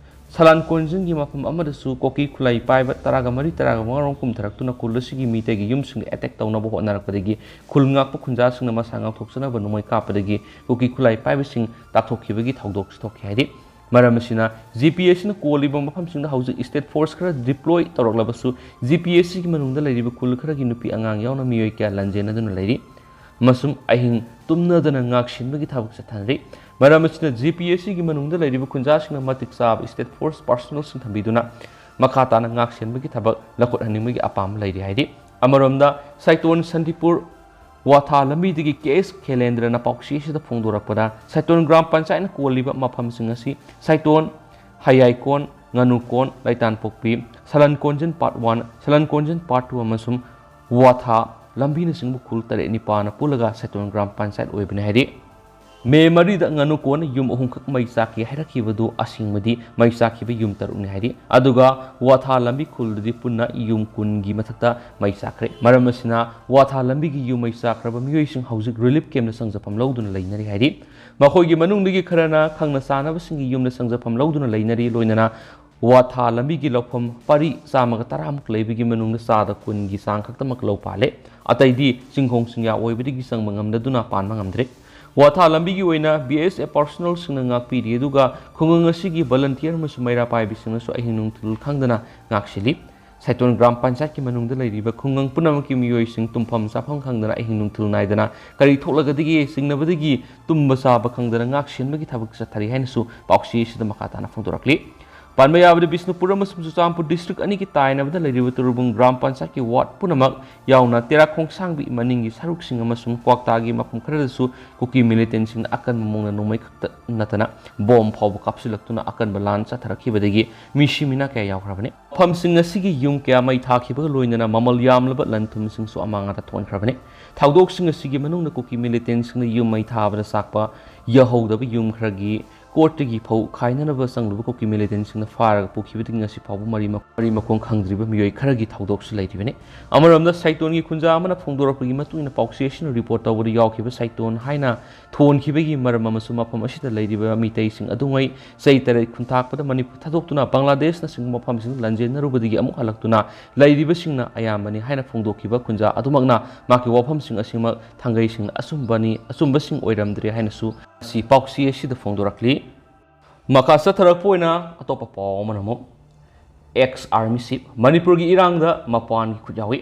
ꯁꯂꯥꯟ ꯀꯣꯟꯖꯤꯟꯒꯤ ꯃꯐꯝ ꯑꯃꯗꯁꯨ ꯀꯣꯀꯤ ꯈꯨꯠꯂꯥꯏ ꯄꯥꯏꯕ ꯇꯔꯥꯒ ꯃꯔꯤ, ꯇꯔꯥꯒ ꯃꯉꯥꯔꯣꯝ ꯀꯨꯝꯊꯔꯛꯇꯨꯅ ꯈꯨꯜ ꯑꯁꯤꯒꯤ ꯃꯤꯇꯩꯒꯤ ꯌꯨꯝꯁꯤꯡꯗ ꯑꯦꯇꯦꯛ ꯇꯧꯅꯕ ꯍꯣꯠꯅꯔꯛꯄꯗꯒꯤ ꯈꯨꯜ ꯉꯥꯛꯄ ꯈꯨꯟꯖꯥꯁꯤꯡꯅ ꯃꯁꯥ ꯉꯥꯛꯊꯣꯛꯆꯅꯕ ꯅꯣꯡꯃꯩ ꯀꯥꯞꯄꯗꯒꯤ ꯀꯨꯀꯤ ꯈꯨꯠꯂꯥꯏ ꯄꯥꯏꯕꯁꯤꯡ ꯇꯥꯛꯊꯣꯛꯈꯤꯕꯒꯤ ꯊꯧꯗꯣꯛꯁꯨ ꯊꯣꯛꯈꯤ ꯍꯥꯏꯔꯤ꯫ ꯃꯔꯝ ꯑꯁꯤꯅ, ꯖꯤ ꯄꯤ ꯑꯦꯁ ꯁꯤꯅ ꯀꯣꯜꯂꯤꯕ ꯃꯐꯝꯁꯤꯡꯗ ꯍꯧꯖꯤꯛ ꯁ꯭ꯇꯦꯠ ꯐꯣꯔꯁ ꯈꯔ ꯗꯤꯄ꯭ꯂꯣꯏ ꯇꯧꯔꯛꯂꯕꯁꯨ, ꯖꯤ ꯄꯤ ꯑꯦꯁ ꯁꯤꯒꯤ ꯃꯅꯨꯡꯗ ꯂꯩꯔꯤꯕ ꯈꯨꯜ ꯈꯔꯒꯤ ꯅꯨꯄꯤ ꯑꯉꯥꯡ ꯌꯥꯎꯅ ꯃꯤꯑꯣꯏ ꯀꯌꯥ ꯂꯥꯟꯖꯦꯟꯅꯗꯨꯅ ꯂꯩꯔꯤ ꯑꯃꯁꯨꯡ ꯑꯍꯤꯡ ꯇꯨꯝꯅꯗꯅ ꯉꯥꯛ ꯁꯦꯟꯕꯒꯤ ꯊꯕꯛ ꯆꯠꯊꯅꯔꯤ꯫ ꯃꯔꯝ ꯑꯁꯤꯅ, ꯖꯤ ꯄꯤ ꯑꯦꯁ ꯁꯤꯒꯤ ꯃꯅꯨꯡꯗ ꯂꯩꯔꯤꯕ ꯈꯨꯟꯖꯥꯁꯤꯡꯅ ꯃꯇꯤꯛ ꯆꯥꯕ ꯁ꯭ꯇꯦꯠ ꯐꯣꯔꯁ ꯄꯥꯔꯁꯣꯅꯦꯜꯁꯤꯡ ꯊꯝꯕꯤꯗꯨꯅ ꯃꯈꯥ ꯇꯥꯅ ꯉꯥꯛ ꯁꯦꯟꯕꯒꯤ ꯊꯕꯛ ꯂꯧꯈꯠꯍꯟꯅꯤꯡꯕꯒꯤ ꯑꯄꯥꯝꯕ ꯂꯩꯔꯤ ꯍꯥꯏꯔꯤ꯫ ꯑꯃꯔꯣꯝꯗ, ꯁꯥꯏꯇꯣꯟ ꯁꯟꯗꯤꯄꯨꯔ ꯋꯥꯊꯥ ꯂꯝꯕꯤꯗꯒꯤ ꯀꯦ ꯑꯦꯁ ꯈꯦꯂꯦꯟꯗ꯭ꯔꯅ ꯄꯥꯎꯆꯦ ꯑꯁꯤꯗ ꯐꯣꯡꯗꯣꯔꯛꯄꯗ, ꯁꯥꯏꯇꯣꯟ ꯒ꯭ꯔꯥꯝ ꯄꯟꯆꯥꯌꯠꯅ ꯀꯣꯜꯂꯤꯕ ꯃꯐꯝꯁꯤꯡ ꯑꯁꯤ ꯁꯥꯏꯇꯣꯟ, ꯍꯌꯥꯏꯀꯣꯟ, ꯉꯥꯅꯨꯀꯣꯟ, ꯂꯩꯇꯥꯟꯄꯣꯛꯄꯤ, ꯁꯂꯟ ꯀꯣꯟꯖꯤꯟ ꯄꯥꯔꯠ ꯋꯥꯟ, ꯁꯂꯟ ꯀꯣꯟꯖꯤꯟ ꯄꯥꯔꯠ ꯇꯨ ꯑꯃꯁꯨꯡ ꯋꯥꯊꯥ ꯂꯝꯕꯤꯅꯆꯤꯡꯕ ꯈꯨꯜ ꯇꯔꯦꯠ ꯅꯤꯄꯥꯜꯅ ꯄꯨꯜꯂꯒ ꯁꯥꯏꯇꯣꯟ ꯒ꯭ꯔꯥꯝ ꯄꯟꯆꯥꯌꯠ ꯑꯣꯏꯕꯅꯤ ꯍꯥꯏꯔꯤ꯫ ꯃꯦ ꯃꯔꯤꯗ ꯉꯥꯅꯨꯀꯣꯟꯅ ꯌꯨꯝ ꯑꯍꯨꯝꯈꯛ ꯃꯩ ꯆꯥꯛꯈꯤ ꯍꯥꯏꯔꯛꯈꯤꯕꯗꯨ ꯑꯁꯦꯡꯕꯗꯤ ꯃꯩ ꯆꯥꯛꯈꯤꯕ ꯌꯨꯝ ꯇꯔꯨꯛꯅꯤ ꯍꯥꯏꯔꯤ꯫ ꯑꯗꯨꯒ ꯋꯥꯊꯥ ꯂꯝꯕꯤ ꯈꯨꯜꯗꯗꯤ ꯄꯨꯟꯅ ꯌꯨꯝ ꯀꯨꯟꯒꯤ ꯃꯊꯛꯇ ꯃꯩ ꯆꯥꯛꯈ꯭ꯔꯦ꯫ ꯃꯔꯝ ꯑꯁꯤꯅ, ꯋꯥꯊꯥ ꯂꯝꯕꯤꯒꯤ ꯌꯨꯝ ꯃꯩ ꯆꯥꯛꯈ꯭ꯔꯕ ꯃꯤꯑꯣꯏꯁꯤꯡ ꯍꯧꯖꯤꯛ ꯔꯤꯂꯤꯐ ꯀꯦꯝꯞꯇ ꯆꯪꯖꯐꯝ ꯂꯧꯗꯨꯅ ꯂꯩꯅꯔꯤ ꯍꯥꯏꯔꯤ꯫ ꯃꯈꯣꯏꯒꯤ ꯃꯅꯨꯡꯗꯒꯤ ꯈꯔꯅ ꯈꯪꯅ ꯆꯥꯟꯅꯕꯁꯤꯡꯒꯤ ꯌꯨꯝꯗ ꯆꯪꯖꯐꯝ ꯂꯧꯗꯨꯅ ꯂꯩꯅꯔꯤ, ꯂꯣꯏꯅꯅ ꯋꯥꯊꯥ ꯂꯝꯕꯤꯒꯤ ꯂꯧꯐꯝ ꯄꯔꯤ ꯆꯥꯝꯃꯒ ꯇꯔꯥꯃꯨꯛ ꯂꯩꯕꯒꯤ ꯃꯅꯨꯡꯗ ꯆꯥꯗ ꯀꯨꯟꯒꯤ ꯆꯥꯡ ꯈꯛꯇꯃꯛ ꯂꯧ ꯄꯥꯜꯂꯦ꯫ ꯑꯇꯩꯗꯤ ꯆꯤꯡꯈꯣꯡ ꯆꯤꯡꯌꯥ ꯑꯣꯏꯕꯗꯒꯤ ꯆꯪꯕ ꯉꯝꯗꯗꯨꯅ ꯄꯥꯟꯕ ꯉꯝꯗ꯭ꯔꯦ꯫ ꯋꯥꯊꯥ ꯂꯝꯕꯤꯒꯤ ꯑꯣꯏꯅ ꯕꯤ ꯑꯦꯁ ꯑꯦꯐ ꯄꯥꯔꯁꯣꯅꯦꯜꯁꯤꯡꯅ ꯉꯥꯛꯄꯤꯔꯤ, ꯑꯗꯨꯒ ꯈꯨꯡꯒꯪ ꯑꯁꯤꯒꯤ ꯚꯣꯂꯟꯇꯤꯌꯔ ꯑꯃꯁꯨꯡ ꯃꯩꯔꯥ ꯄꯥꯏꯕꯤꯁꯤꯡꯅꯁꯨ ꯑꯍꯤꯡ ꯅꯨꯡꯊꯤꯜ ꯈꯪꯗꯅ ꯉꯥꯛꯁꯦꯜꯂꯤ꯫ ꯁꯥꯏꯇꯣꯟ ꯒ꯭ꯔꯥꯝ ꯄꯟꯆꯥꯌꯠꯀꯤ ꯃꯅꯨꯡꯗ ꯂꯩꯔꯤꯕ ꯈꯨꯡꯒꯪ ꯄꯨꯝꯅꯃꯛꯀꯤ ꯃꯤꯑꯣꯏꯁꯤꯡ ꯇꯨꯝꯐꯝ ꯆꯥꯐꯝ ꯈꯪꯗꯅ ꯑꯍꯤꯡ ꯅꯨꯡꯊꯤꯜ ꯅꯥꯏꯗꯅ ꯀꯔꯤ ꯊꯣꯛꯂꯒꯗꯒꯦ ꯆꯤꯡꯅꯕꯗꯒꯤ ꯇꯨꯝꯕ ꯆꯥꯕ ꯈꯪꯗꯅ ꯉꯥꯛ ꯁꯦꯟꯕꯒꯤ ꯊꯕꯛ ꯆꯠꯊꯔꯤ ꯍꯥꯏꯅꯁꯨ ꯄꯥꯎꯆꯦ ꯑꯁꯤꯗ ꯃꯈꯥ ꯇꯥꯅ ꯐꯣꯡꯗꯣꯔꯛꯂꯤ꯫ ꯄꯟꯕ ꯌꯥꯕꯗ ꯕꯤꯁꯅꯨꯄꯨꯔ ꯑꯃꯁꯨꯡ ꯆꯨꯔꯆꯥꯟꯄꯨꯔ ꯗꯤꯁꯇ꯭ꯔꯤꯛ ꯑꯅꯤꯒꯤ ꯇꯥꯏꯅꯕꯗ ꯂꯩꯔꯤꯕ ꯇꯨꯔꯨꯕꯨꯡ ꯒ꯭ꯔꯥꯝ ꯄꯟꯆꯥꯌꯠꯀꯤ ꯋꯥꯔꯗ ꯄꯨꯝꯅꯃꯛ ꯌꯥꯎꯅ ꯇꯦꯔꯥ ꯈꯣꯡꯁꯥꯡꯕꯤ ꯃꯅꯤꯡꯒꯤ ꯁꯔꯨꯛꯁꯤꯡ ꯑꯃꯁꯨꯡ ꯀ꯭ꯋꯥꯛꯇꯥꯒꯤ ꯃꯐꯝ ꯈꯔꯗꯁꯨ ꯀꯨꯀꯤ ꯃꯤꯂꯤꯇꯦꯟꯁꯤꯡꯅ ꯑꯀꯟꯕ ꯃꯑꯣꯡꯗ ꯅꯣꯡꯃꯩ ꯈꯛꯇ ꯅꯠꯇꯅ ꯕꯣꯝ ꯐꯥꯎꯕ ꯀꯥꯞꯁꯤꯜꯂꯛꯇꯨꯅ ꯑꯀꯟꯕ ꯂꯥꯟ ꯆꯠꯊꯔꯛꯈꯤꯕꯗꯒꯤ ꯃꯤꯁꯤ ꯃꯤꯅꯥ ꯀꯌꯥ ꯌꯥꯎꯈ꯭ꯔꯕꯅꯤ꯫ ꯃꯐꯝꯁꯤꯡ ꯑꯁꯤꯒꯤ ꯌꯨꯝ ꯀꯌꯥ ꯃꯩ ꯊꯥꯈꯤꯕꯒ ꯂꯣꯏꯅꯅ ꯃꯃꯜ ꯌꯥꯝꯂꯕ ꯂꯟ ꯊꯨꯝꯁꯤꯡꯁꯨ ꯑꯃꯥꯡ ꯑꯇꯥ ꯊꯣꯛꯍꯟꯈ꯭ꯔꯕꯅꯤ꯫ ꯊꯧꯗꯣꯛꯁꯤꯡ ꯑꯁꯤꯒꯤ ꯃꯅꯨꯡꯗ ꯀꯨꯀꯤ ꯃꯤꯂꯤꯇꯦꯟꯁꯤꯡꯅ ꯌꯨꯝ ꯃꯩ ꯊꯥꯕꯗ ꯆꯥꯛꯄ ꯌꯥꯍꯧꯗꯕ ꯌꯨꯝ ꯈꯔꯒꯤ ꯀꯣꯔꯠꯇꯒꯤ ꯐꯧ ꯈꯥꯏꯅꯅꯕ ꯆꯪꯂꯨꯕ ꯀꯨꯀꯤ ꯃꯤꯂꯤꯇꯦꯟꯁꯤꯡꯅ ꯐꯥꯔꯒ ꯄꯨꯈꯤꯕꯗꯒꯤ ꯉꯁꯤ ꯐꯥꯎꯕ ꯃꯔꯤ ꯃꯈ-, ꯃꯔꯤ ꯃꯈꯣꯡ ꯈꯪꯗ꯭ꯔꯤꯕ ꯃꯤꯑꯣꯏ ꯈꯔꯒꯤ ꯊꯧꯗꯣꯛꯁꯨ ꯂꯩꯔꯤꯕꯅꯤ꯫ ꯑꯃꯔꯣꯝꯗ ꯁꯥꯏꯇꯣꯟꯒꯤ ꯈꯨꯟꯖꯥ ꯑꯃꯅ ꯐꯣꯡꯗꯣꯔꯛꯄꯒꯤ ꯃꯇꯨꯡ ꯏꯟꯅ ꯄꯥꯎꯆꯦ ꯑꯁꯤꯅ ꯔꯤꯄꯣꯔꯠ ꯇꯧꯕꯗ ꯌꯥꯎꯈꯤꯕ ꯁꯥꯏꯇꯣꯟ ꯍꯥꯏꯅ ꯊꯣꯟꯈꯤꯕꯒꯤ ꯃꯔꯝ ꯑꯃꯁꯨꯡ ꯃꯐꯝ ꯑꯁꯤꯗ ꯂꯩꯔꯤꯕ ꯃꯤꯇꯩꯁꯤꯡ ꯑꯗꯨꯉꯩ ꯆꯍꯤ ꯇꯔꯦꯠ ꯈꯨꯟꯊꯥꯛꯄꯗ ꯃꯅꯤꯄꯨꯔ ꯊꯥꯗꯣꯛꯇꯨꯅ ꯕꯪꯒ꯭ꯂꯥꯗꯦꯁꯅꯆꯤꯡꯕ ꯃꯐꯝꯁꯤꯡꯗ ꯂꯥꯟꯖꯦꯟꯅꯔꯨꯕꯗꯒꯤ ꯑꯃꯨꯛ ꯍꯜꯂꯛꯇꯨꯅ ꯂꯩꯔꯤꯕꯁꯤꯡꯅ ꯑꯌꯥꯝꯕꯅꯤ ꯍꯥꯏꯅ ꯐꯣꯡꯗꯣꯛꯈꯤꯕ ꯈꯨꯟꯖꯥ ꯑꯗꯨꯃꯛꯅ ꯃꯍꯥꯛꯀꯤ ꯋꯥꯐꯝꯁꯤꯡ ꯑꯁꯤꯃꯛ ꯊꯥꯡꯒꯩꯁꯤꯡꯅ ꯑꯆꯨꯝꯕꯅꯤ, ꯑꯆꯨꯝꯕꯁꯤꯡ ꯑꯣꯏꯔꯝꯗ꯭ꯔꯦ ꯍꯥꯏꯅꯁꯨ ꯑꯁꯤ ꯄꯥꯎꯆꯦ ꯑꯁꯤꯗ ꯐꯣꯡꯗꯣꯔꯛꯂꯤ꯫ ꯃꯈꯥ ꯆꯠꯊꯔꯛꯄ ꯑꯣꯏꯅ ꯑꯇꯣꯞꯄ ꯄꯥꯎ ꯑꯃꯅ ꯑꯃꯨꯛ ꯑꯦꯛꯁ ꯑꯥꯔꯃꯤ ꯆꯤꯐ ꯃꯅꯤꯄꯨꯔꯒꯤ ꯏꯔꯥꯡꯗ ꯃꯄꯥꯟꯒꯤ ꯈꯨꯠ ꯌꯥꯎꯏ꯫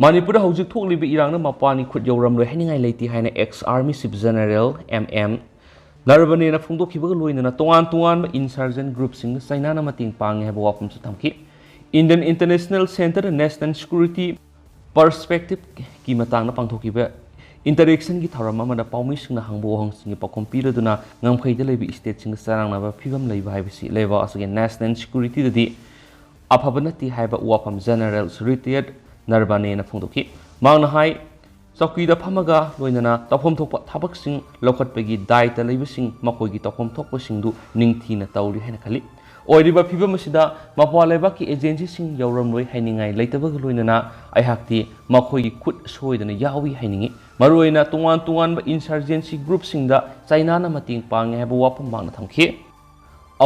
ꯃꯅꯤꯄꯨꯔꯗ ꯍꯧꯖꯤꯛ ꯊꯣꯛꯂꯤꯕ ꯏꯔꯥꯡꯗ ꯃꯄꯥꯟꯒꯤ ꯈꯨꯠ ꯌꯧꯔꯝꯂꯣꯏ ꯍꯥꯏꯅꯤꯡꯉꯥꯏ ꯂꯩꯇꯦ ꯍꯥꯏꯅ ex army chief general M M ꯅꯔꯕꯅꯦꯅ ꯐꯣꯡꯗꯣꯛꯈꯤꯕꯒ ꯂꯣꯏꯅꯅ ꯇꯣꯉꯥꯟ ꯇꯣꯉꯥꯟꯕ ꯏꯟꯁꯔꯖꯦꯟ ꯒ꯭ꯔꯨꯞꯁꯤꯡꯗ ꯆꯩꯅꯥꯅ ꯃꯇꯦꯡ ꯄꯥꯡꯉꯤ ꯍꯥꯏꯕ ꯋꯥꯐꯝꯁꯨ ꯊꯝꯈꯤ꯫ ꯏꯟꯗꯤꯌꯟ ꯏꯟꯇꯔꯅꯦꯁꯅꯦꯜ ꯁꯦꯟꯇꯔꯗ ꯅꯦꯁꯅꯦꯜ ꯁꯦꯀ꯭ꯌꯨꯔꯤꯇꯤ ꯄꯔꯁꯄꯦꯛꯇꯤꯞꯀꯤ ꯃꯇꯥꯡꯗ ꯄꯥꯡꯊꯣꯛꯈꯤꯕ ꯏꯟꯇꯔꯦꯛꯁꯟꯒꯤ ꯊꯧꯔꯝ ꯑꯃꯗ ꯄꯥꯎꯃꯤꯁꯤꯡꯅ ꯍꯪꯕ ꯋꯥꯍꯪꯁꯤꯡꯒꯤ ꯄꯥꯎꯈꯨꯝ ꯄꯤꯔꯗꯨꯅ ꯉꯝꯈꯩꯗ ꯂꯩꯕ ꯏꯁꯇꯦꯠꯁꯤꯡꯒ ꯆꯔꯥꯡꯅꯕ ꯐꯤꯕꯝ ꯂꯩꯕ ꯍꯥꯏꯕꯁꯤ ꯂꯩꯕꯥꯛ ꯑꯁꯤꯒꯤ ꯅꯦꯁꯅꯦꯜ ꯁꯦꯀ꯭ꯌꯨꯔꯤꯇꯤꯗꯗꯤ ꯑꯐꯕ ꯅꯠꯇꯦ ꯍꯥꯏꯕ ꯋꯥꯐꯝ ꯖꯦꯅꯔꯦꯜ ꯔꯤꯇꯥꯌꯔꯗ ꯅꯔꯕꯥꯅꯦꯅ ꯐꯣꯡꯗꯣꯛꯈꯤ꯫ ꯃꯍꯥꯛꯅ ꯍꯥꯏ, ꯆꯧꯀꯤꯗ ꯐꯝꯃꯒ ꯂꯣꯏꯅꯅ ꯇꯧꯐꯝ ꯊꯣꯛꯄ ꯊꯕꯛꯁꯤꯡ ꯂꯧꯈꯠꯄꯒꯤ ꯗꯥꯏꯇ ꯂꯩꯕꯁꯤꯡ ꯃꯈꯣꯏꯒꯤ ꯇꯧꯐꯝ ꯊꯣꯛꯄꯁꯤꯡꯗꯨ ꯅꯤꯡꯊꯤꯅ ꯇꯧꯔꯤ ꯍꯥꯏꯅ ꯈꯜꯂꯤ꯫ ꯑꯣꯏꯔꯤꯕ ꯐꯤꯕꯝ ꯑꯁꯤꯗ ꯃꯄꯥꯟ ꯂꯩꯕꯥꯛꯀꯤ ꯑꯦꯖꯦꯟꯁꯤꯁꯤꯡ ꯌꯧꯔꯝꯂꯣꯏ ꯍꯥꯏꯅꯤꯡꯉꯥꯏ ꯂꯩꯇꯕꯒ ꯂꯣꯏꯅꯅ ꯑꯩꯍꯥꯛꯇꯤ ꯃꯈꯣꯏꯒꯤ ꯈꯨꯠ ꯁꯣꯏꯗꯅ ꯌꯥꯎꯏ ꯍꯥꯏꯅꯤꯡꯏ꯫ ꯃꯔꯨꯑꯣꯏꯅ ꯇꯣꯉꯥꯟ ꯇꯣꯉꯥꯟꯕ ꯏꯟꯁꯔꯖꯦꯟꯁꯤ ꯒ꯭ꯔꯨꯞꯁꯤꯡꯗ ꯆꯩꯅꯥꯅ ꯃꯇꯦꯡ ꯄꯥꯡꯉꯤ ꯍꯥꯏꯕ ꯋꯥꯐꯝ ꯃꯍꯥꯛꯅ ꯊꯝꯈꯤ꯫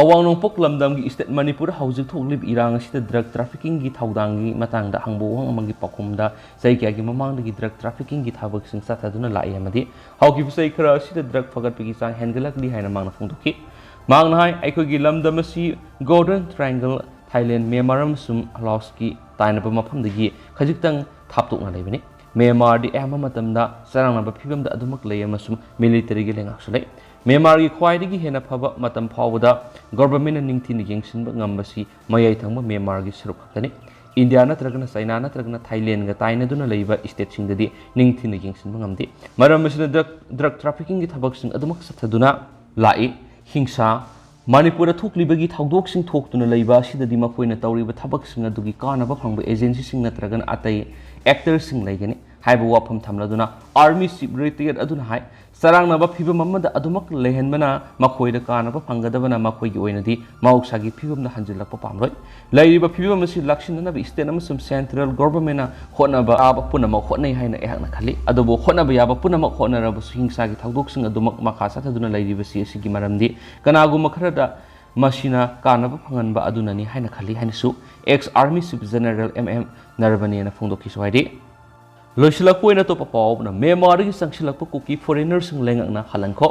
ꯑꯋꯥꯡ ꯅꯣꯡꯄꯣꯛ ꯂꯝꯗꯝꯒꯤ ꯏꯁꯇꯦꯠ ꯃꯅꯤꯄꯨꯔꯗ ꯍꯧꯖꯤꯛ ꯊꯣꯛꯂꯤꯕ ꯏꯔꯥꯡ ꯑꯁꯤꯗ ꯗ꯭ꯔꯒ ꯇ꯭ꯔꯥꯐꯤꯀꯤꯡꯒꯤ ꯊꯧꯗꯥꯡꯒꯤ ꯃꯇꯥꯡꯗ ꯍꯪꯕ ꯋꯥꯍꯪ ꯑꯃꯒꯤ ꯄꯥꯎꯈꯨꯝꯗ, ꯆꯍꯤ ꯀꯌꯥꯒꯤ ꯃꯃꯥꯡꯗꯒꯤ ꯗ꯭ꯔꯒ ꯇ꯭ꯔꯥꯐꯤꯀꯤꯡꯒꯤ ꯊꯕꯛꯁꯤꯡ ꯆꯠꯊꯗꯨꯅ ꯂꯥꯛꯏ ꯑꯃꯗꯤ ꯍꯧꯈꯤꯕ ꯆꯍꯤ ꯈꯔ ꯑꯁꯤꯗ ꯗ꯭ꯔꯒ ꯐꯒꯠꯄꯒꯤ ꯆꯥꯡ ꯍꯦꯟꯒꯠꯂꯛꯂꯤ ꯍꯥꯏꯅ ꯃꯍꯥꯛꯅ ꯐꯣꯡꯗꯣꯛꯈꯤ꯫ ꯃꯍꯥꯛꯅ ꯍꯥꯏ, ꯑꯩꯈꯣꯏꯒꯤ ꯂꯝꯗꯝ ꯑꯁꯤ ꯒꯣꯜꯗꯟ ꯇ꯭ꯔꯥꯏꯡꯒꯜ, ꯊꯥꯏꯂꯦꯟ, ꯃ꯭ꯌꯥꯟꯃꯥꯔ ꯑꯃꯁꯨꯡ ꯂꯥꯑꯣꯁꯀꯤ ꯇꯥꯏꯅꯕ ꯃꯐꯝꯗꯒꯤ ꯈꯖꯤꯛꯇꯪ ꯊꯥꯞꯇꯣꯛꯅ ꯂꯩꯕꯅꯤ꯫ ꯃ꯭ꯌꯥꯟꯃꯥꯔꯗꯤ ꯑꯌꯥꯝꯕ ꯃꯇꯝꯗ ꯆꯔꯥꯡꯅꯕ ꯐꯤꯕꯝꯗ ꯑꯗꯨꯃꯛ ꯂꯩ ꯑꯃꯁꯨꯡ ꯃꯤꯂꯤꯇꯔꯤꯒꯤ ꯂꯩꯉꯥꯛꯁꯨ ꯂꯩ꯫ ꯃ꯭ꯌꯥꯟꯃꯥꯔꯒꯤ ꯈ꯭ꯋꯥꯏꯗꯒꯤ ꯍꯦꯟꯅ ꯐꯕ ꯃꯇꯝ ꯐꯥꯎꯕꯗ ꯒꯣꯚꯔꯟꯃꯦꯟꯠꯅ ꯅꯤꯡꯊꯤꯅ ꯌꯦꯡꯁꯤꯟꯕ ꯉꯝꯕꯁꯤ ꯃꯌꯥꯏ ꯊꯪꯕ ꯃ꯭ꯌꯥꯟꯃꯥꯔꯒꯤ ꯁꯔꯨꯛ ꯈꯛꯇꯅꯤ꯫ ꯏꯟꯗꯤꯌꯥ ꯅꯠꯇ꯭ꯔꯒꯅ ꯆꯥꯏꯅꯥ ꯅꯠꯇ꯭ꯔꯒꯅ ꯊꯥꯏꯂꯦꯟꯒ ꯇꯥꯏꯅꯗꯨꯅ ꯂꯩꯕ ꯁ꯭ꯇꯦꯠꯁꯤꯡꯗꯗꯤ ꯅꯤꯡꯊꯤꯅ ꯌꯦꯡꯁꯤꯟꯕ ꯉꯝꯗꯦ꯫ ꯃꯔꯝ ꯑꯁꯤꯅ ꯗ꯭ꯔꯒ, ꯗ꯭ꯔꯒ ꯇ꯭ꯔꯥꯐꯤꯀꯤꯡꯒꯤ ꯊꯕꯛꯁꯤꯡ ꯑꯗꯨꯃꯛ ꯆꯠꯊꯗꯨꯅ ꯂꯥꯛꯏ꯫ ꯍꯤꯡꯁꯥ, ꯃꯅꯤꯄꯨꯔꯗ ꯊꯣꯛꯂꯤꯕꯒꯤ ꯊꯧꯗꯣꯛꯁꯤꯡ ꯊꯣꯛꯇꯨꯅ ꯂꯩꯕ ꯑꯁꯤꯗꯗꯤ ꯃꯈꯣꯏꯅ ꯇꯧꯔꯤꯕ ꯊꯕꯛꯁꯤꯡ ꯑꯗꯨꯒꯤ ꯀꯥꯟꯅꯕ ꯐꯪꯕ ꯑꯦꯖꯦꯟꯁꯤꯁꯤꯡ ꯅꯠꯇ꯭ꯔꯒꯅ ꯑꯇꯩ ꯑꯦꯛꯇꯔꯁꯤꯡ ꯂꯩꯒꯅꯤ ꯍꯥꯏꯕ ꯋꯥꯐꯝ ꯊꯝꯂꯗꯨꯅ Army Chief Retired ꯑꯗꯨꯅ ꯍꯥꯏ, ꯆꯔꯥꯡꯅꯕ ꯐꯤꯚꯝ ꯑꯃꯗ ꯑꯗꯨꯃꯛ ꯂꯩꯍꯟꯕꯅ ꯃꯈꯣꯏꯗ ꯀꯥꯟꯅꯕ ꯐꯪꯒꯗꯕꯅ ꯃꯈꯣꯏꯒꯤ ꯑꯣꯏꯅꯗꯤ ꯃꯍꯧꯁꯥꯒꯤ ꯐꯤꯚꯝꯗ ꯍꯟꯖꯤꯜꯂꯛꯄ ꯄꯥꯝꯂꯣꯏ꯫ ꯂꯩꯔꯤꯕ ꯐꯤꯚꯝ ꯑꯁꯤ ꯂꯥꯛꯁꯤꯟꯅꯅꯕ ꯁ꯭ꯇꯦꯠ ꯑꯃꯁꯨꯡ ꯁꯦꯟꯇ꯭ꯔꯦꯜ ꯒꯣꯚꯔꯟꯃꯦꯟꯠꯅ ꯍꯣꯠꯅꯕ ꯌꯥꯕ ꯄꯨꯝꯅꯃꯛ ꯍꯣꯠꯅꯩ ꯍꯥꯏꯅ ꯑꯩꯍꯥꯛꯅ ꯈꯜꯂꯤ꯫ ꯑꯗꯨꯕꯨ ꯍꯣꯠꯅꯕ ꯌꯥꯕ ꯄꯨꯝꯅꯃꯛ ꯍꯣꯠꯅꯔꯕꯁꯨ ꯍꯤꯡꯁꯥꯒꯤ ꯊꯧꯗꯣꯛꯁꯤꯡ ꯑꯗꯨꯃꯛ ꯃꯈꯥ ꯆꯠꯊꯗꯨꯅ ꯂꯩꯔꯤꯕꯁꯤ ꯑꯁꯤꯒꯤ ꯃꯔꯝꯗꯤ ꯀꯅꯥꯒꯨꯝꯕ ꯈꯔꯗ ꯃꯁꯤꯅ ꯀꯥꯟꯅꯕ ꯐꯪꯍꯟꯕ ꯑꯗꯨꯅꯅꯤ ꯍꯥꯏꯅ ꯈꯜꯂꯤ ꯍꯥꯏꯅꯁꯨ ex Army Chief General M M ꯅꯔꯕꯅꯦꯅ ꯐꯣꯡꯗꯣꯛꯈꯤꯁꯨ ꯍꯥꯏꯔꯤ꯫ ꯂꯣꯏꯁꯤꯜꯂꯛꯄ ꯑꯣꯏꯅ ꯑꯇꯣꯞꯄ ꯄꯥꯎ ꯑꯃꯅ ꯃ꯭ꯌꯥꯟꯃꯥꯔꯗꯒꯤ ꯆꯪꯁꯤꯜꯂꯛꯄ ꯀꯨꯀꯤ ꯐꯣꯔꯦꯅꯔꯁꯤꯡ ꯂꯩꯉꯥꯛꯅ ꯍꯜꯍꯟꯈꯣ꯫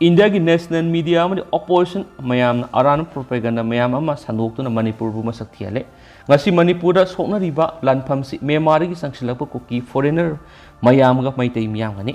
ꯏꯟꯗꯤꯌꯥꯒꯤ ꯅꯦꯁꯅꯦꯜ ꯃꯤꯗꯤꯌꯥ ꯑꯃꯗꯤ ꯑꯣꯄꯣꯖꯤꯁꯟ ꯃꯌꯥꯝꯅ ꯑꯔꯥꯟꯕ ꯄ꯭ꯔꯣꯄꯦꯒꯟꯗꯥ ꯃꯌꯥꯝ ꯑꯃ ꯁꯟꯗꯣꯛꯇꯨꯅ ꯃꯅꯤꯄꯨꯔꯕꯨ ꯃꯁꯛ ꯊꯤꯍꯜꯂꯦ꯫ ꯉꯁꯤ ꯃꯅꯤꯄꯨꯔꯗ ꯁꯣꯛꯅꯔꯤꯕ ꯂꯥꯟꯐꯝꯁꯤ ꯃ꯭ꯌꯥꯟꯃꯥꯔꯗꯒꯤ ꯆꯪꯁꯤꯜꯂꯛꯄ ꯀꯨꯀꯤ ꯐꯣꯔꯦꯅꯔ ꯃꯌꯥꯝꯒ ꯃꯩꯇꯩ ꯃꯤꯌꯥꯝꯒꯅꯤ꯫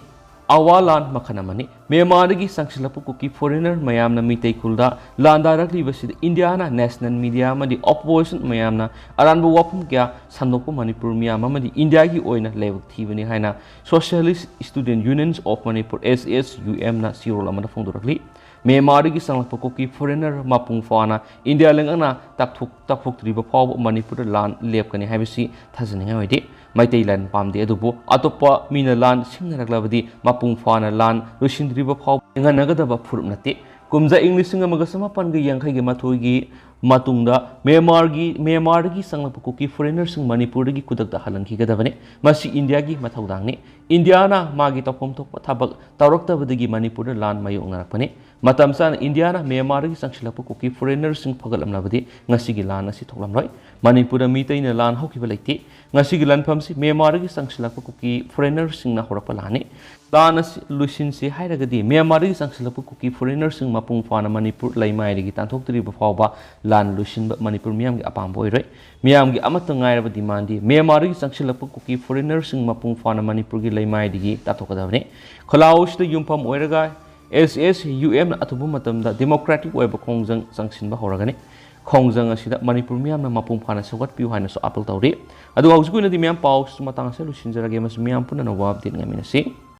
ꯑꯋꯥ ꯂꯥꯟ ꯃꯈꯜ ꯑꯃꯅꯤ꯫ ꯃ꯭ꯌꯥꯟꯃꯥꯔꯗꯒꯤ ꯆꯪꯁꯤꯜꯂꯛꯄ ꯀꯨꯀꯤ ꯐꯣꯔꯦꯅꯔ ꯃꯌꯥꯝꯅ ꯃꯤꯇꯩ ꯈꯨꯜꯗ ꯂꯥꯟꯗꯥꯔꯛꯂꯤꯕꯁꯤꯗ ꯏꯟꯗꯤꯌꯥꯅ ꯅꯦꯁꯅꯦꯜ ꯃꯤꯗꯤꯌꯥ ꯑꯃꯗꯤ ꯑꯣꯄꯣꯖꯤꯁꯟ ꯃꯌꯥꯝꯅ ꯑꯔꯥꯟꯕ ꯋꯥꯐꯝ ꯀꯌꯥ ꯁꯟꯗꯣꯛꯄ ꯃꯅꯤꯄꯨꯔ ꯃꯤꯌꯥꯝ ꯑꯃꯗꯤ ꯏꯟꯗꯤꯌꯥꯒꯤ ꯑꯣꯏꯅ ꯂꯥꯏꯕꯛ ꯊꯤꯕꯅꯤ ꯍꯥꯏꯅ Socialist Student Unions of Manipur, S S U M ꯅ ꯆꯦꯔꯣꯜ ꯑꯃꯗ ꯐꯣꯡꯗꯣꯔꯛꯂꯤ꯫ ꯃ꯭ꯌꯥꯟꯃꯥꯔꯗꯒꯤ ꯆꯪꯂꯛꯄ ꯀꯨꯀꯤ ꯐꯣꯔꯦꯅꯔ ꯃꯄꯨꯡ ꯐꯥꯅ ꯏꯟꯗꯤꯌꯥ ꯂꯩꯉꯥꯛꯅ ꯇꯥꯛꯊꯣꯛ-, ꯇꯥꯛꯊꯣꯛꯇ꯭ꯔꯤꯕ ꯐꯥꯎꯕ ꯃꯅꯤꯄꯨꯔꯗ ꯂꯥꯟ ꯂꯦꯞꯀꯅꯤ ꯍꯥꯏꯕꯁꯤ ꯊꯥꯖꯅꯤꯡꯉꯥꯏ ꯑꯣꯏꯗꯦ꯫ ꯃꯩꯇꯩ ꯂꯥꯟ ꯄꯥꯝꯗꯦ, ꯑꯗꯨꯕꯨ ꯑꯇꯣꯞꯄ ꯃꯤꯅ ꯂꯥꯟ ꯁꯤꯡꯅꯔꯛꯂꯕꯗꯤ ꯃꯄꯨꯡ ꯐꯥꯅ ꯂꯥꯟ ꯂꯣꯏꯁꯤꯟꯗ꯭ꯔꯤꯕ ꯐꯥꯎꯕ ꯉꯟꯅꯒꯗꯕ ꯐꯨꯔꯨꯞ ꯅꯠꯇꯦ꯫ ꯀꯨꯝꯖꯥ ꯏꯪ ꯂꯤꯁꯤꯡ ꯑꯃꯒ ꯆꯃꯥꯄꯟꯒ ꯌꯥꯡꯈꯩꯒ ꯃꯥꯊꯣꯏꯒꯤ ꯃꯇꯨꯡꯗ ꯃ꯭ꯌꯥꯟꯃꯥꯔꯒꯤ, ꯃ꯭ꯌꯥꯟꯃꯥꯔꯗꯒꯤ ꯆꯪꯂꯛꯄ ꯀꯨꯀꯤ ꯐꯣꯔꯦꯅꯔꯁꯤꯡ ꯃꯅꯤꯄꯨꯔꯗꯒꯤ ꯈꯨꯗꯛꯇ ꯍꯜꯍꯟꯈꯤꯒꯗꯕꯅꯤ꯫ ꯃꯁꯤ ꯏꯟꯗꯤꯌꯥꯒꯤ ꯃꯊꯧꯗꯥꯡꯅꯤ꯫ ꯏꯟꯗꯤꯌꯥꯅ ꯃꯥꯒꯤ ꯇꯧꯐꯝ ꯊꯣꯛꯄ ꯊꯕꯛ ꯇꯧꯔꯛꯇꯕꯗꯒꯤ ꯃꯅꯤꯄꯨꯔꯗ ꯂꯥꯟ ꯃꯥꯌꯣꯛꯅꯔꯛꯄꯅꯤ꯫ ꯃꯇꯝ ꯆꯥꯅ ꯏꯟꯗꯤꯌꯥꯅ ꯃ꯭ꯌꯥꯟꯃꯥꯔꯗꯒꯤ ꯆꯪꯁꯤꯜꯂꯛꯄ ꯀꯨꯀꯤ ꯐꯣꯔꯦꯅꯔꯁꯤꯡ ꯐꯒꯠꯂꯝꯂꯕꯗꯤ ꯉꯁꯤꯒꯤ ꯂꯥꯟ ꯑꯁꯤ ꯊꯣꯛꯂꯝꯂꯣꯏ꯫ ꯃꯅꯤꯄꯨꯔꯗ ꯃꯤꯇꯩꯅ ꯂꯥꯟ ꯍꯧꯈꯤꯕ ꯂꯩꯇꯦ꯫ ꯉꯁꯤꯒꯤ ꯂꯥꯟꯐꯝꯁꯤ ꯃ꯭ꯌꯥꯟꯃꯥꯔꯗꯒꯤ ꯆꯪꯁꯤꯜꯂꯛꯄ ꯀꯨꯀꯤ ꯐꯣꯔꯦꯅꯔꯁꯤꯡꯅ ꯍꯧꯔꯛꯄ ꯂꯥꯟꯅꯤ꯫ ꯂꯥꯟ ꯑꯁꯤ ꯂꯣꯏꯁꯤꯟꯁꯤ ꯍꯥꯏꯔꯒꯗꯤ ꯃ꯭ꯌꯥꯟꯃꯥꯔꯗꯒꯤ ꯆꯪꯁꯤꯜꯂꯛꯄ ꯀꯨꯀꯤ ꯐꯣꯔꯦꯅꯔꯁꯤꯡ ꯃꯄꯨꯡ ꯐꯥꯅ ꯃꯅꯤꯄꯨꯔ ꯂꯩꯃꯥꯏꯗꯒꯤ ꯇꯥꯟꯊꯣꯛꯇ꯭ꯔꯤꯕ ꯐꯥꯎꯕ ꯂꯥꯟ ꯂꯣꯏꯁꯤꯟꯕ ꯃꯅꯤꯄꯨꯔ ꯃꯤꯌꯥꯝꯒꯤ ꯑꯄꯥꯝꯕ ꯑꯣꯏꯔꯣꯏ꯫ ꯃꯤꯌꯥꯝꯒꯤ ꯑꯃꯠꯇ ꯉꯥꯏꯔꯕ demandꯗꯤ ꯃ꯭ꯌꯥꯟꯃꯥꯔꯗꯒꯤ ꯆꯪꯁꯤꯜꯂꯛꯄ ꯀꯨꯀꯤ foreignerꯁꯤꯡ ꯃꯄꯨꯡ ꯐꯥꯅ ꯃꯅꯤꯄꯨꯔꯒꯤ ꯂꯩꯃꯥꯏꯗꯒꯤ ꯇꯥꯟꯊꯣꯛꯀꯗꯕꯅꯤ꯫ ꯈꯣꯂꯥꯎ ꯑꯁꯤꯗ ꯌꯨꯝꯐꯝ ꯑꯣꯏꯔꯒ S S U Mꯅ ꯑꯊꯨꯕ ꯃꯇꯝꯗ democratic ꯑꯣꯏꯕ ꯈꯣꯡꯖꯪ ꯆꯪꯁꯤꯟꯕ ꯍꯧꯔꯒꯅꯤ꯫ ꯈꯣꯡꯖꯪ ꯑꯁꯤꯗ ꯃꯅꯤꯄꯨꯔ ꯃꯤꯌꯥꯝꯅ ꯃꯄꯨꯡ ꯐꯥꯅ ꯁꯧꯒꯠꯄꯤꯌꯨ ꯍꯥꯏꯅꯁꯨ appeal ꯇꯧꯔꯤ꯫ ꯑꯗꯨꯒ ꯍꯧꯖꯤꯛꯀꯤ ꯑꯣꯏꯅꯗꯤ ꯃꯤꯌꯥꯝ ꯄꯥꯎꯁꯤ ꯃꯇꯥꯡ ꯑꯁꯤꯗ ꯂꯣꯏꯁꯤꯟꯖꯔꯒꯦ꯫ ꯃꯁꯤ ꯃꯤꯌꯥꯝ ꯄꯨꯟꯅ ꯑꯅꯧꯕ update ꯉꯥꯏꯃꯤꯟꯅꯁꯤ꯫